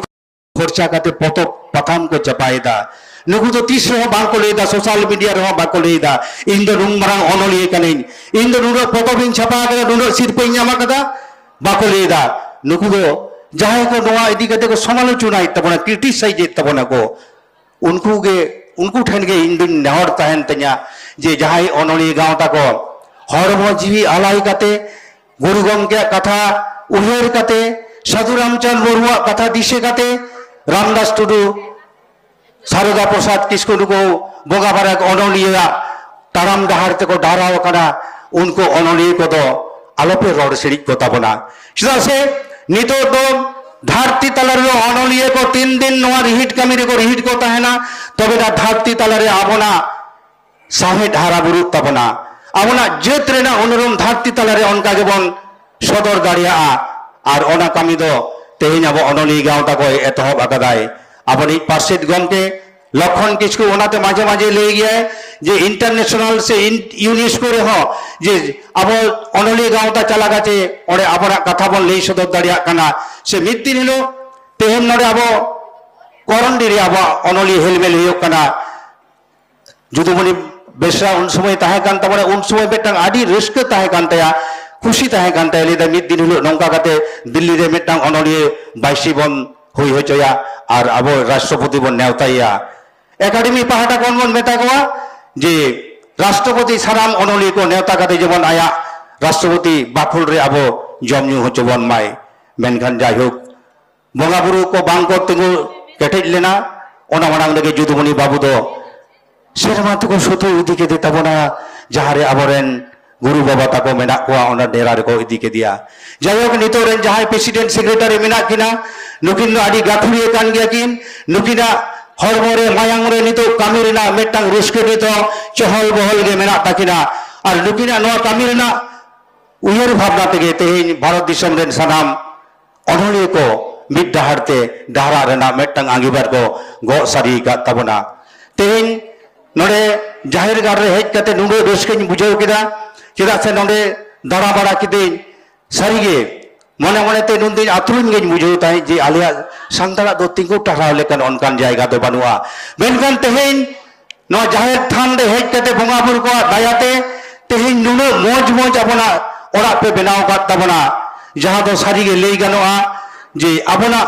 ᱠᱷᱚᱨᱪᱟ ᱠᱟᱛᱮ ᱯᱚᱛᱚᱵ ᱯᱟᱛᱷᱟᱢ ᱠᱚ ᱪᱟᱯᱟᱭᱮᱫᱟ᱾ ᱱᱩᱠᱩ ᱫᱚ ᱛᱤᱥ ᱨᱮᱦᱚᱸ ᱵᱟᱝᱠᱚ ᱞᱟᱹᱭᱫᱟ, ᱥᱳᱥᱟᱞ ᱢᱤᱰᱤᱭᱟ ᱨᱮᱦᱚᱸ ᱵᱟᱠᱚ ᱞᱟᱹᱭᱫᱟ, "ᱤᱧ ᱫᱚ ᱱᱩᱱ ᱢᱟᱨᱟᱝ ᱚᱱᱚᱞᱤᱭᱟᱹ ᱠᱟᱹᱱᱟᱹᱧ, ᱤᱧ ᱫᱚ ᱱᱩᱱᱟᱹᱜ ᱯᱚᱛᱚᱵ ᱤᱧ ᱪᱷᱟᱯᱟ ᱟᱠᱟᱫᱟ, ᱱᱩᱱᱟᱹᱜ ᱥᱤᱨᱯᱟᱹᱧ ᱧᱟᱢ ᱟᱠᱟᱫᱟ", ᱵᱟᱠᱚ ᱞᱟᱹᱭᱫᱟ᱾ ᱱᱩᱠᱩ ᱫᱚ ᱡᱟᱦᱟᱸᱭ ᱠᱚ ᱱᱚᱣᱟ ᱤᱫᱤ ᱠᱟᱛᱮ ᱠᱚ ᱥᱚᱢᱟᱞᱳᱪᱚᱱᱟᱭᱮᱫ ᱛᱟᱵᱚᱱᱟ, ᱠᱨᱤᱴᱤᱥᱟᱭᱤᱡᱮᱫ ᱛᱟᱵᱚᱱᱟ ᱠᱚ, ᱩᱱᱠᱩ ᱜᱮ, ᱩᱱᱠᱩ ᱴᱷᱮᱱ ᱜᱮ ᱤᱧ ᱫᱩᱧ ᱱᱮᱦᱚᱨ ᱛᱟᱦᱮᱱ ᱛᱤᱧᱟ ᱡᱮ ᱡᱟᱦᱟᱸᱭ ᱚᱱᱚᱞᱤᱭᱟᱹ ᱜᱟᱶᱛᱟ ᱠᱚ ᱦᱚᱲᱢᱚ ᱡᱤᱣᱤ ᱟᱞᱟᱭ ᱠᱟᱛᱮ, ᱜᱩᱨᱩ ᱜᱚᱢᱠᱮᱭᱟᱜ ᱠᱟᱛᱷᱟ ᱩᱭᱦᱟᱹᱨ ᱠᱟᱛᱮ, ᱥᱟᱹᱫᱷᱩ ᱨᱟᱢᱪᱟᱸᱫᱽ ᱢᱩᱨᱢᱩᱣᱟᱜ ᱠᱟᱛᱷᱟ ᱫᱤᱥᱟᱹ ᱠᱟᱛᱮ, ᱨᱟᱢᱫᱟᱥ ᱴᱩᱰᱩ, ᱥᱟᱨᱚᱫᱟ ᱯᱨᱚᱥᱟᱫᱽ ᱠᱤᱥᱠᱩ ᱱᱩᱠᱩ ᱵᱚᱸᱜᱟ ᱵᱟᱨᱟ ᱚᱱᱚᱞᱤᱭᱟᱹᱣᱟᱜ ᱛᱟᱲᱟᱢ ᱰᱟᱦᱟᱨ ᱛᱮᱠᱚ ᱰᱟᱦᱨᱟᱣ ᱟᱠᱟᱱᱟ, ᱩᱱᱠᱩ ᱚᱱᱚᱞᱤᱭᱟᱹ ᱠᱚᱫᱚ ᱟᱞᱚᱯᱮ ᱨᱚᱲ ᱥᱤᱲᱤᱡ ᱠᱚ ᱛᱟᱵᱚᱱᱟ᱾ ᱪᱮᱫᱟᱜ ᱥᱮ ᱱᱤᱛᱚᱜ ᱫᱚ ᱫᱷᱟᱹᱨᱛᱤ ᱛᱟᱞᱟ ᱨᱮ ᱚᱱᱚᱞᱤᱭᱟᱹ ᱠᱚ ᱛᱤᱱ ᱫᱤᱱ ᱱᱚᱣᱟ ᱨᱤᱦᱤᱴ ᱠᱟᱹᱢᱤ ᱨᱮᱠᱚ ᱨᱤᱦᱤᱴ ᱠᱚ ᱛᱟᱦᱮᱱᱟ, ᱛᱚᱵᱮ ᱱᱟ ᱫᱷᱟᱹᱨᱛᱤ ᱛᱟᱞᱟ ᱨᱮ ᱟᱵᱚᱱᱟᱜ ᱥᱟᱶᱦᱮᱫ ᱦᱟᱨᱟ ᱵᱩᱨᱩᱜ ᱛᱟᱵᱚᱱᱟ, ᱟᱵᱚᱱᱟᱜ ᱡᱟᱹᱛ ᱨᱮᱱᱟᱜ ᱩᱱᱩᱨᱩᱢ ᱫᱷᱟᱹᱨᱛᱤ ᱛᱟᱞᱟ ᱨᱮ ᱚᱱᱠᱟ ᱜᱮᱵᱚᱱ ᱥᱚᱫᱚᱨ ᱫᱟᱲᱮᱭᱟᱜᱼᱟ᱾ ᱟᱨ ᱚᱱᱟ ᱠᱟᱹᱢᱤ ᱫᱚ ᱛᱮᱦᱮᱧ ᱟᱵᱚ ᱚᱱᱚᱞᱤᱭᱟᱹ ᱜᱟᱶᱛᱟ ᱠᱚᱭ ᱮᱛᱚᱦᱚᱵ ᱟᱠᱟᱫᱟᱭ᱾ ᱟᱵᱚᱱᱤᱡ ᱯᱟᱨᱥᱮᱛ ᱜᱚᱢᱠᱮ ᱞᱚᱠᱷᱚᱱ ᱠᱤᱥᱠᱩ ᱚᱱᱟᱛᱮ ᱢᱟᱡᱷᱮ ᱢᱟᱡᱷᱮ ᱞᱟᱹᱭ ᱜᱮᱭᱟᱭ ᱡᱮ ᱤᱱᱴᱟᱨᱱᱮᱥᱚᱱᱟᱞ ᱥᱮ ᱤᱱ-, ᱭᱩᱱᱮᱥᱠᱳ ᱨᱮᱦᱚᱸ ᱡᱮ ᱟᱵᱚ ᱚᱱᱚᱞᱤᱭᱟᱹ ᱜᱟᱶᱛᱟ ᱪᱟᱞᱟ ᱠᱟᱛᱮ ᱚᱸᱰᱮ ᱟᱵᱚᱱᱟᱜ ᱠᱟᱛᱷᱟ ᱵᱚᱱ ᱞᱟᱹᱭ ᱥᱚᱫᱚᱨ ᱫᱟᱲᱮᱭᱟᱜ ᱠᱟᱱᱟ᱾ ᱥᱮ ᱢᱤᱫ ᱫᱤᱱ ᱦᱤᱞᱳᱜ ᱛᱮᱦᱮᱧ ᱱᱚᱰᱮ ᱟᱵᱚ ᱠᱚᱨᱚᱱᱰᱤ ᱨᱮ ᱟᱵᱚᱣᱟᱜ ᱚᱱᱚᱞᱤᱭᱟᱹ ᱦᱮᱞᱢᱮᱞ ᱦᱩᱭᱩᱜ ᱠᱟᱱᱟ᱾ ᱡᱩᱫᱩᱢᱚᱱᱤ ᱵᱮᱥᱨᱟ ᱩᱱ ᱥᱚᱢᱚᱭ ᱛᱟᱦᱮᱸ ᱠᱟᱱ ᱛᱟᱵᱚᱱᱟ, ᱩᱱ ᱥᱚᱢᱚᱭ ᱢᱤᱫᱴᱟᱝ ᱟᱹᱰᱤ ᱨᱟᱹᱥᱠᱟᱹ ᱛᱟᱦᱮᱸ ᱠᱟᱱ ᱛᱟᱭᱟ, ᱠᱩᱥᱤ ᱛᱟᱦᱮᱸ ᱠᱟᱱ ᱛᱟᱭᱟ᱾ ᱞᱟᱹᱭᱫᱟ ᱢᱤᱫ ᱫᱤᱱ ᱦᱤᱞᱳᱜ ᱱᱚᱝᱠᱟ ᱠᱟᱛᱮ ᱫᱤᱞᱞᱤ ᱨᱮ ᱢᱤᱫᱴᱟᱝ ᱚᱱᱚᱞᱤᱭᱟᱹ ᱵᱟᱭᱥᱤ ᱵᱚᱱ ᱦᱩᱭ ᱦᱚᱪᱚᱭᱟ ᱟᱨ ᱟᱵᱚ ᱨᱟᱥᱴᱨᱚᱯᱚᱛᱤ ᱵᱚᱱ ᱱᱮᱣᱛᱟᱭᱮᱭᱟ᱾ ᱮᱠᱟᱰᱮᱢᱤ ᱯᱟᱦᱴᱟ ᱠᱷᱚᱱ ᱵᱚᱱ ᱢᱮᱛᱟ ᱠᱚᱣᱟ ᱡᱮ ᱨᱟᱥᱴᱨᱚᱯᱚᱛᱤ ᱥᱟᱱᱟᱢ ᱚᱱᱚᱞᱤᱭᱟᱹ ᱠᱚ ᱱᱮᱣᱛᱟ ᱠᱟᱛᱮ ᱡᱮᱢᱚᱱ ᱟᱭᱟᱜ ᱨᱟᱥᱴᱨᱚᱯᱚᱛᱤ ᱵᱟᱠᱷᱳᱞ ᱨᱮ ᱟᱵᱚ ᱡᱚᱢ ᱧᱩ ᱦᱚᱪᱚ ᱵᱚᱱ ᱢᱟᱭ᱾ ᱢᱮᱱᱠᱷᱟᱱ ᱡᱟᱭᱦᱳᱠ, ᱵᱚᱸᱜᱟ ᱵᱩᱨᱩ ᱠᱚ ᱵᱟᱝ ᱠᱚ ᱛᱤᱸᱜᱩ ᱠᱮᱴᱮᱡ ᱞᱮᱱᱟ᱾ ᱚᱱᱟ ᱢᱟᱲᱟᱝ ᱨᱮᱜᱮ ᱡᱩᱫᱩᱢᱚᱱᱤ ᱵᱟᱵᱩ ᱫᱚ ᱥᱮᱨᱢᱟ ᱛᱮᱠᱚ ᱥᱩᱛᱩ ᱤᱫᱤ ᱠᱮᱫᱮ ᱛᱟᱵᱚᱱᱟ, ᱡᱟᱦᱟᱸ ᱨᱮ ᱟᱵᱚᱨᱮᱱ ᱜᱩᱨᱩ ᱵᱟᱵᱟ ᱛᱟᱠᱚ ᱢᱮᱱᱟᱜ ᱠᱚᱣᱟ, ᱚᱱᱟ ᱰᱮᱨᱟ ᱨᱮᱠᱚ ᱤᱫᱤ ᱠᱮᱫᱮᱭᱟ᱾ ᱡᱟᱭᱦᱳᱠ, ᱱᱤᱛᱚᱜ ᱨᱮᱱ ᱡᱟᱦᱟᱸᱭ ᱯᱨᱮᱥᱤᱰᱮᱱᱴ ᱥᱮᱠᱨᱮᱴᱟᱨᱤ ᱢᱮᱱᱟᱜ ᱠᱤᱱᱟ, ᱱᱩᱠᱤᱱ ᱫᱚ ᱟᱹᱰᱤ ᱜᱟᱹᱠᱷᱩᱲᱤᱭᱟᱹ ᱠᱟᱱ ᱜᱮᱭᱟ ᱠᱤᱱ᱾ ᱱᱩᱠᱤᱱᱟᱜ ᱦᱚᱲᱢᱚ ᱨᱮ, ᱢᱟᱭᱟᱝ ᱨᱮ ᱱᱤᱛᱚᱜ ᱠᱟᱹᱢᱤ ᱨᱮᱱᱟᱜ ᱢᱤᱫᱴᱟᱝ ᱨᱟᱹᱥᱠᱟᱹ ᱱᱤᱛᱚᱜ ᱪᱚᱦᱚᱞ ᱵᱚᱦᱚᱞ ᱜᱮ ᱢᱮᱱᱟᱜ ᱛᱟᱹᱠᱤᱱᱟ᱾ ᱟᱨ ᱱᱩᱠᱤᱱᱟᱜ ᱱᱚᱣᱟ ᱠᱟᱹᱢᱤ ᱨᱮᱱᱟᱜ ᱩᱭᱦᱟᱹᱨ ᱵᱷᱟᱵᱽᱱᱟ ᱛᱮᱜᱮ ᱛᱮᱦᱮᱧ ᱵᱷᱟᱨᱚᱛ ᱫᱤᱥᱚᱢ ᱨᱮᱱ ᱥᱟᱱᱟᱢ ᱚᱱᱚᱞᱤᱭᱟᱹ ᱠᱚ ᱢᱤᱫ ᱰᱟᱦᱟᱨ ᱛᱮ ᱰᱟᱦᱟᱨᱟᱜ ᱨᱮᱱᱟᱜ ᱢᱤᱫᱴᱟᱝ ᱟᱸᱜᱤᱵᱷᱟᱨ ᱠᱚ ᱜᱚᱜ ᱥᱟᱹᱨᱤ ᱟᱠᱟᱫ ᱛᱟᱵᱚᱱᱟ᱾ ᱛᱮᱦᱮᱧ ᱱᱚᱰᱮ ᱡᱟᱦᱮᱨ ᱜᱟᱲ ᱨᱮ ᱦᱮᱡ ᱠᱟᱛᱮ ᱱᱩᱱᱟᱹᱜ ᱨᱟᱹᱥᱠᱟᱹᱧ ᱵᱩᱡᱷᱟᱹᱣ ᱠᱮᱫᱟ, ᱪᱮᱫᱟᱜ ᱥᱮ ᱱᱚᱰᱮ ᱫᱟᱬᱟ ᱵᱟᱲᱟ ᱠᱤᱫᱟᱹᱧ, ᱥᱟᱹᱨᱤᱜᱮ ᱢᱚᱱᱮ ᱢᱚᱱᱮᱛᱮ ᱱᱩᱱᱫᱤᱱ ᱟᱹᱛᱨᱩᱧ ᱜᱮᱧ ᱵᱩᱡᱷᱟᱹᱣ ᱛᱟᱦᱮᱸᱫ ᱡᱮ ᱟᱞᱮᱭᱟᱜ ᱥᱟᱱᱛᱟᱲᱟᱜ ᱫᱚ ᱛᱤᱸᱜᱩ ᱴᱟᱨᱦᱟᱣ ᱞᱮᱠᱟᱱ ᱚᱱᱠᱟᱱ ᱡᱟᱭᱜᱟ ᱫᱚ ᱵᱟᱹᱱᱩᱜᱼᱟ᱾ ᱢᱮᱱᱠᱷᱟᱱ ᱛᱮᱦᱮᱧ ᱱᱚᱣᱟ ᱡᱟᱦᱮᱨ ᱛᱷᱟᱱ ᱨᱮ ᱦᱮᱡ ᱠᱟᱛᱮ ᱵᱚᱸᱜᱟ ᱵᱩᱨᱩ ᱠᱚᱣᱟᱜ ᱫᱟᱭᱟᱛᱮ ᱛᱮᱦᱮᱧ ᱱᱩᱱᱟᱹᱜ ᱢᱚᱡᱽ ᱢᱚᱡᱽ ᱟᱵᱚᱱᱟᱜ ᱚᱲᱟᱜ ᱯᱮ ᱵᱮᱱᱟᱣ ᱟᱠᱟᱫ ᱛᱟᱵᱚᱱᱟ, ᱡᱟᱦᱟᱸ ᱫᱚ ᱥᱟᱹᱨᱤᱜᱮ ᱞᱟᱹᱭ ᱜᱟᱱᱚᱜᱼᱟ ᱡᱮ ᱟᱵᱚᱱᱟᱜ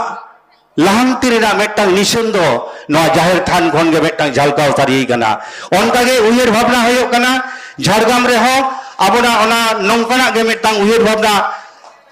ᱞᱟᱦᱟᱱᱛᱤ ᱨᱮᱱᱟᱜ ᱢᱤᱫᱴᱟᱝ ᱱᱤᱥᱟᱹᱱ ᱫᱚ ᱱᱚᱣᱟ ᱡᱟᱦᱮᱨ ᱛᱷᱟᱱ ᱠᱷᱚᱱ ᱜᱮ ᱢᱤᱫᱴᱟᱝ ᱡᱷᱟᱞᱠᱟᱣ ᱥᱟᱹᱨᱤ ᱠᱟᱱᱟ᱾ ᱚᱱᱠᱟᱜᱮ ᱩᱭᱦᱟᱹᱨ ᱵᱷᱟᱵᱽᱱᱟ ᱦᱩᱭᱩᱜ ᱠᱟᱱᱟ, ᱡᱷᱟᱲᱜᱨᱟᱢ ᱨᱮᱦᱚᱸ ᱟᱵᱚᱱᱟᱜ ᱚᱱᱟ ᱱᱚᱝᱠᱟᱱᱟᱜ ᱜᱮ ᱢᱤᱫᱴᱟᱝ ᱩᱭᱦᱟᱹᱨ ᱵᱷᱟᱵᱽᱱᱟ,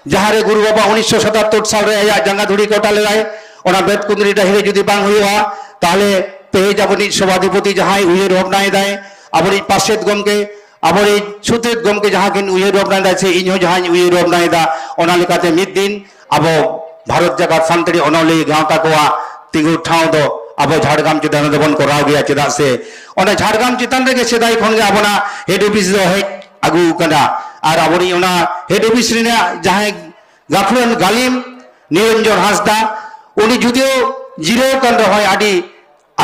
ᱡᱟᱦᱟᱸ ᱨᱮ ᱜᱩᱨᱩ ᱵᱟᱵᱟ ᱩᱱᱤᱥᱥᱚ ᱥᱟᱛᱟᱛᱛᱳᱨ ᱥᱟᱞ ᱨᱮ ᱟᱭᱟᱜ ᱡᱟᱸᱜᱟ ᱫᱷᱩᱲᱤ ᱠᱚᱴᱟ ᱞᱮᱫᱟᱭ, ᱚᱱᱟ ᱵᱮᱛᱠᱩᱸᱫᱽᱨᱤ ᱰᱟᱹᱦᱤ ᱨᱮ ᱡᱩᱫᱤ ᱵᱟᱝ ᱦᱩᱭᱩᱜᱼᱟ, ᱛᱟᱦᱚᱞᱮ ᱛᱮᱦᱮᱧ ᱟᱵᱚᱱᱤᱡ ᱥᱚᱵᱷᱟᱫᱷᱤᱯᱚᱛᱤ ᱡᱟᱦᱟᱸᱭ ᱩᱭᱦᱟᱹᱨ ᱵᱷᱟᱵᱽᱱᱟᱭᱮᱫᱟᱭ, ᱟᱵᱚᱱᱤᱡ ᱯᱟᱨᱥᱮᱛ ᱜᱚᱢᱠᱮ, ᱟᱵᱚᱱᱤᱡ ᱥᱩᱛᱨᱮᱛ ᱜᱚᱢᱠᱮ ᱡᱟᱦᱟᱸ ᱠᱤᱱ ᱩᱭᱦᱟᱹᱨ ᱵᱷᱟᱵᱽᱱᱟᱭᱮᱫᱟ, ᱥᱮ ᱤᱧ ᱦᱚᱸ ᱡᱟᱦᱟᱸᱧ ᱩᱭᱦᱟᱹᱨ ᱵᱷᱟᱵᱽᱱᱟᱭᱮᱫᱟ, ᱚᱱᱟ ᱞᱮᱠᱟᱛᱮ ᱢᱤᱫ ᱫᱤᱱ ᱟᱵᱚ ᱵᱷᱟᱨᱚᱛ ᱡᱟᱠᱟᱛ ᱥᱟᱱᱛᱟᱲᱤ ᱚᱱᱚᱞᱤᱭᱟᱹ ᱜᱟᱶᱛᱟ ᱠᱚᱣᱟᱜ ᱛᱤᱸᱜᱩ ᱴᱷᱟᱶ ᱫᱚ ᱟᱵᱚ ᱡᱷᱟᱲᱜᱨᱟᱢ ᱪᱮᱛᱟᱱ ᱨᱮᱵᱚᱱ ᱠᱚᱨᱟᱣ ᱜᱮᱭᱟ᱾ ᱪᱮᱫᱟᱜ ᱥᱮ ᱚᱱᱟ ᱡᱷᱟᱲᱜᱨᱟᱢ ᱪᱮᱛᱟᱱ ᱨᱮᱜᱮ ᱥᱮᱫᱟᱭ ᱠᱷᱚᱱ ᱜᱮ ᱟᱵᱚᱱᱟᱜ ᱦᱮᱰ ᱚᱯᱷᱤᱥ ᱫᱚ ᱦᱮᱡ ᱟᱹᱜᱩ ᱟᱠᱟᱱᱟ᱾ ᱟᱨ ᱟᱵᱚᱨᱤᱡ ᱚᱱᱟ ᱦᱮᱰ ᱚᱯᱷᱤᱥ ᱨᱮᱱᱟᱜ ᱡᱟᱦᱟᱸᱭ ᱜᱟᱹᱠᱷᱩᱲᱟᱱ ᱜᱟᱹᱞᱤᱢ ᱱᱤᱨᱚᱧᱡᱚᱱ ᱦᱟᱸᱥᱫᱟ, ᱩᱱᱤ ᱡᱩᱫᱤᱭᱳ ᱡᱤᱨᱟᱹᱣ ᱠᱟᱱ ᱨᱮᱦᱚᱸᱭ ᱟᱹᱰᱤ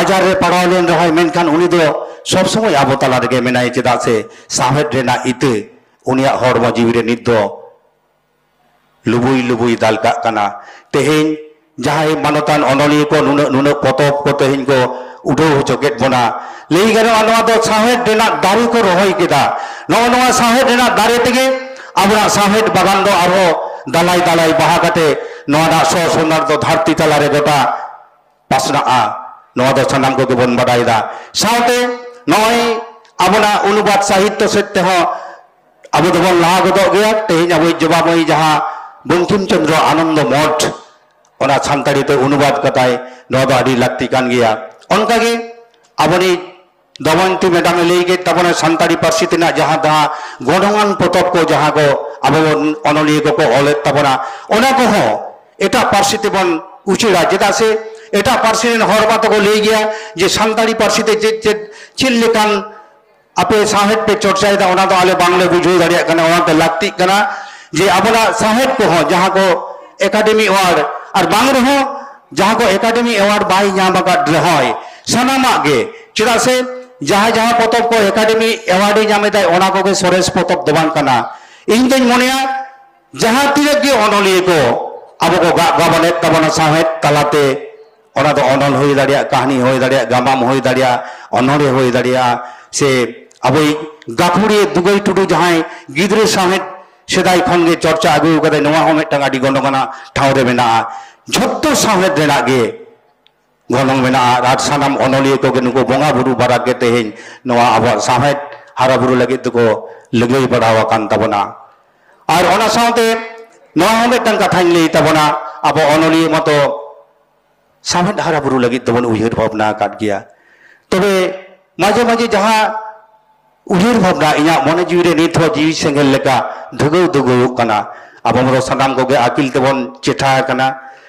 ᱟᱡᱟᱨ ᱨᱮ ᱯᱟᱲᱟᱣ ᱞᱮᱱ ᱨᱮᱦᱚᱸᱭ, ᱢᱮᱱᱠᱷᱟᱱ ᱩᱱᱤ ᱫᱚ ᱥᱚᱵ ᱥᱚᱢᱚᱭ ᱟᱵᱚ ᱛᱟᱞᱟ ᱨᱮᱜᱮ ᱢᱮᱱᱟᱭᱟ, ᱪᱮᱫᱟᱜ ᱥᱮ ᱥᱟᱶᱦᱮᱫ ᱨᱮᱱᱟᱜ ᱤᱛᱟᱹ ᱩᱱᱤᱭᱟᱜ ᱦᱚᱲᱢᱚ ᱡᱤᱣᱤ ᱨᱮ ᱱᱤᱛ ᱫᱚ ᱞᱩᱵᱩᱭ ᱞᱩᱵᱩᱭ ᱫᱟᱞ ᱠᱟᱜ ᱠᱟᱱᱟ᱾ ᱛᱮᱦᱮᱧ ᱡᱟᱦᱟᱸᱭ ᱢᱟᱱᱚᱛᱟᱱ ᱚᱱᱚᱞᱤᱭᱟᱹ ᱠᱚ ᱱᱩᱱᱟᱹᱜ ᱱᱩᱱᱟᱹᱜ ᱯᱚᱛᱚᱵ ᱠᱚ ᱛᱮᱦᱮᱧ ᱠᱚ ᱩᱰᱷᱟᱹᱣ ᱦᱚᱪᱚ ᱠᱮᱫ ᱵᱚᱱᱟ, ᱞᱟᱹᱭ ᱜᱟᱱᱚᱜᱼᱟ ᱱᱚᱣᱟ ᱫᱚ ᱥᱟᱶᱦᱮᱫ ᱨᱮᱱᱟᱜ ᱫᱟᱨᱮ ᱠᱚ ᱨᱚᱦᱚᱭ ᱠᱮᱫᱟ᱾ ᱱᱚᱜᱼᱚ ᱱᱚᱣᱟ ᱥᱟᱶᱦᱮᱫ ᱨᱮᱱᱟᱜ ᱫᱟᱨᱮ ᱛᱮᱜᱮ ᱟᱵᱚᱱᱟᱜ ᱥᱟᱶᱦᱮᱫ ᱵᱟᱜᱟᱱ ᱫᱚ ᱟᱨᱦᱚᱸ ᱫᱟᱞᱟᱭ ᱫᱟᱞᱟᱭ ᱵᱟᱦᱟ ᱠᱟᱛᱮ ᱱᱚᱣᱟ ᱨᱮᱱᱟᱜ ᱥᱚ ᱥᱚᱸᱫᱷᱟᱲ ᱫᱚ ᱫᱷᱟᱹᱨᱛᱤ ᱛᱟᱞᱟ ᱨᱮ ᱜᱚᱴᱟ ᱯᱟᱥᱱᱟᱜᱼᱟ᱾ ᱱᱚᱣᱟ ᱫᱚ ᱥᱟᱱᱟᱢ ᱠᱚᱜᱮ ᱵᱚᱱ ᱵᱟᱰᱟᱭ ᱮᱫᱟ᱾ ᱥᱟᱶᱛᱮ ᱱᱚᱜᱼᱚᱭ ᱟᱵᱚᱱᱟᱜ ᱚᱱᱩᱵᱟᱫ ᱥᱟᱦᱤᱛᱛᱚ ᱥᱮᱫ ᱛᱮᱦᱚᱸ ᱟᱵᱚ ᱫᱚᱵᱚᱱ ᱞᱟᱦᱟ ᱜᱚᱫᱚᱜ ᱜᱮᱭᱟ᱾ ᱛᱮᱦᱮᱧ ᱟᱵᱚᱭᱤᱡ ᱡᱚᱵᱟ ᱢᱟᱹᱭ ᱡᱟᱦᱟᱸ ᱵᱚᱝᱠᱤᱢ ᱪᱚᱸᱫᱽᱨᱚ ᱟᱱᱚᱱᱫᱚ ᱢᱚᱴᱷ ᱚᱱᱟ ᱥᱟᱱᱛᱟᱲᱤ ᱛᱮ ᱚᱱᱩᱵᱟᱫ ᱠᱟᱫᱟᱭ, ᱱᱚᱣᱟ ᱫᱚ ᱟᱹᱰᱤ ᱞᱟᱹᱠᱛᱤ ᱠᱟᱱ ᱜᱮᱭᱟ᱾ ᱚᱱᱠᱟᱜᱮ ᱟᱵᱚᱱᱤᱡ ᱫᱚᱢᱚᱭᱚᱱᱛᱤ ᱢᱮᱰᱟᱢᱮ ᱞᱟᱹᱭ ᱠᱮᱫ ᱛᱟᱵᱚᱱᱟ ᱥᱟᱱᱛᱟᱲᱤ ᱯᱟᱹᱨᱥᱤ ᱛᱮᱱᱟᱜ ᱡᱟᱦᱟᱸ ᱡᱟᱦᱟᱸ ᱜᱚᱱᱚᱝᱟᱱ ᱯᱚᱛᱚᱵ ᱠᱚ ᱡᱟᱦᱟᱸ ᱠᱚ ᱟᱵᱚ ᱵᱚᱱ ᱚᱱᱚᱞᱤᱭᱟᱹ ᱠᱚᱠᱚ ᱚᱞᱮᱫ ᱛᱟᱵᱚᱱᱟ, ᱚᱱᱟ ᱠᱚᱦᱚᱸ ᱮᱴᱟᱜ ᱯᱟᱹᱨᱥᱤ ᱛᱮᱵᱚᱱ ᱩᱪᱟᱹᱲᱟ᱾ ᱪᱮᱫᱟᱜ ᱥᱮ ᱮᱴᱟᱜ ᱯᱟᱹᱨᱥᱤ ᱨᱮᱱ ᱦᱚᱲ ᱢᱟᱛᱚ ᱠᱚ ᱞᱟᱹᱭ ᱜᱮᱭᱟ ᱡᱮ ᱥᱟᱱᱛᱟᱲᱤ ᱯᱟᱹᱨᱥᱤ ᱛᱮ ᱪᱮᱫ ᱪᱮᱫ ᱪᱮᱫ ᱞᱮᱠᱟᱱ ᱟᱯᱮ ᱥᱟᱶᱦᱮᱫ ᱯᱮ ᱪᱚᱨᱪᱟᱭᱮᱫᱟ, ᱚᱱᱟ ᱫᱚ ᱟᱞᱮ ᱵᱟᱝᱞᱮ ᱵᱩᱡᱷᱟᱹᱣ ᱫᱟᱲᱮᱭᱟᱜ ᱠᱟᱱᱟ᱾ ᱚᱱᱟᱛᱮ ᱞᱟᱹᱠᱛᱤᱜ ᱠᱟᱱᱟ ᱡᱮ ᱟᱵᱚᱱᱟᱜ ᱥᱟᱶᱦᱮᱫ ᱠᱚᱦᱚᱸ ᱡᱟᱦᱟᱸ ᱠᱚ ᱮᱠᱟᱰᱮᱢᱤ ᱮᱣᱟᱨᱰ ᱟᱨ ᱵᱟᱝ ᱨᱮᱦᱚᱸ ᱡᱟᱦᱟᱸ ᱠᱚ ᱮᱠᱟᱰᱮᱢᱤ ᱮᱣᱟᱨᱰ ᱵᱟᱭ ᱧᱟᱢ ᱟᱠᱟᱫ ᱨᱮᱦᱚᱸᱭ, ᱥᱟᱱᱟᱢᱟᱜ ᱜᱮ, ᱪᱮᱫᱟᱜ ᱥᱮ ᱡᱟᱦᱟᱸ ᱡᱟᱦᱟᱸ ᱯᱚᱛᱚᱵ ᱠᱚ ᱮᱠᱟᱰᱮᱢᱤ ᱮᱣᱟᱨᱰ ᱮ ᱧᱟᱢ ᱮᱫᱟᱭ, ᱚᱱᱟ ᱠᱚᱜᱮ ᱥᱚᱨᱮᱥ ᱯᱚᱛᱚᱵ ᱫᱚ ᱵᱟᱝ ᱠᱟᱱᱟ᱾ ᱤᱧ ᱫᱚᱧ ᱢᱚᱱᱮᱭᱟ ᱡᱟᱦᱟᱸ ᱛᱤᱱᱟᱹᱜ ᱜᱮ ᱚᱱᱚᱞᱤᱭᱟᱹ ᱠᱚ ᱟᱵᱚ ᱠᱚ ᱜᱟᱜ ᱜᱟᱵᱟᱱᱮᱫ ᱛᱟᱵᱚᱱᱟ ᱥᱟᱶᱦᱮᱫ ᱛᱟᱞᱟᱛᱮ, ᱚᱱᱟ ᱫᱚ ᱚᱱᱚᱞ ᱦᱩᱭ ᱫᱟᱲᱮᱭᱟᱜ, ᱠᱟᱹᱦᱱᱤ ᱦᱩᱭ ᱫᱟᱲᱮᱭᱟᱜ, ᱜᱟᱢᱟᱢ ᱦᱩᱭ ᱫᱟᱲᱮᱭᱟᱜ, ᱚᱱᱚᱬᱦᱮ ᱦᱩᱭ ᱫᱟᱲᱮᱭᱟᱜ, ᱥᱮ ᱟᱵᱚᱭᱤᱡ ᱜᱟᱹᱠᱷᱩᱲᱤᱭᱟᱹ ᱫᱩᱜᱟᱹᱭ ᱴᱩᱰᱩ ᱡᱟᱦᱟᱸᱭ ᱜᱤᱫᱽᱨᱟᱹ ᱥᱟᱶᱦᱮᱫ ᱥᱮᱫᱟᱭ ᱠᱷᱚᱱ ᱜᱮ ᱪᱚᱨᱪᱟ ᱟᱹᱜᱩ ᱟᱠᱟᱫᱟᱭ, ᱱᱚᱣᱟ ᱦᱚᱸ ᱢᱤᱫᱴᱟᱝ ᱟᱹᱰᱤ ᱜᱚᱱᱚᱝ ᱟᱱᱟᱜ ᱴᱷᱟᱶ ᱨᱮ ᱢᱮᱱᱟᱜᱼᱟ᱾ ᱡᱷᱚᱛᱚ ᱥᱟᱶᱦᱮᱫ ᱨᱮᱱᱟᱜ ᱜᱮ ᱜᱚᱱᱚᱝ ᱢᱮᱱᱟᱜᱼᱟ᱾ ᱟᱨ ᱥᱟᱱᱟᱢ ᱚᱱᱚᱞᱤᱭᱟᱹ ᱠᱚᱜᱮ ᱱᱩᱠᱩ ᱵᱚᱸᱜᱟ ᱵᱩᱨᱩ ᱵᱟᱨᱟᱠ ᱜᱮ ᱛᱮᱦᱮᱧ ᱱᱚᱣᱟ ᱟᱵᱚᱣᱟᱜ ᱥᱟᱶᱦᱮᱫ ᱦᱟᱨᱟ ᱵᱩᱨᱩ ᱞᱟᱹᱜᱤᱫ ᱛᱮᱠᱚ ᱞᱟᱹᱜᱟᱹᱭ ᱵᱟᱲᱟᱣ ᱟᱠᱟᱱ ᱛᱟᱵᱚᱱᱟ᱾ ᱟᱨ ᱚᱱᱟ ᱥᱟᱶᱛᱮ ᱱᱚᱣᱟ ᱦᱚᱸ ᱢᱤᱫᱴᱟᱝ ᱠᱟᱛᱷᱟᱧ ᱞᱟᱹᱭ ᱛᱟᱵᱚᱱᱟ, ᱟᱵᱚ ᱚᱱᱚᱞᱤᱭᱟᱹ ᱢᱟᱛᱚ ᱥᱟᱶᱦᱮᱫ ᱦᱟᱨᱟ ᱵᱩᱨᱩ ᱞᱟᱹᱜᱤᱫ ᱛᱮᱵᱚᱱ ᱩᱭᱦᱟᱹᱨ ᱵᱷᱟᱵᱽᱱᱟ ᱟᱠᱟᱫ ᱜᱮᱭᱟ᱾ ᱛᱚᱵᱮ ᱢᱟᱡᱷᱮ ᱢᱟᱡᱷᱮ ᱡᱟᱦᱟᱸ ᱩᱭᱦᱟᱹᱨ ᱵᱷᱟᱵᱽᱱᱟ ᱤᱧᱟᱹᱜ ᱢᱚᱱᱮ ᱡᱤᱣᱤ ᱨᱮ ᱱᱤᱛ ᱦᱚᱸ ᱡᱤᱣᱤ ᱥᱮᱸᱜᱮᱞ ᱞᱮᱠᱟ ᱫᱷᱩᱜᱟᱹᱣ ᱫᱷᱩᱜᱟᱹᱣᱚᱜ ᱠᱟᱱᱟ, ᱟᱵᱚ ᱢᱟᱛᱚ ᱥᱟᱱᱟᱢ ᱠᱚᱜᱮ ᱟᱹᱠᱤᱞ ᱛᱮᱵᱚᱱ ᱪᱮᱴᱷᱟ ᱟᱠᱟᱱᱟ,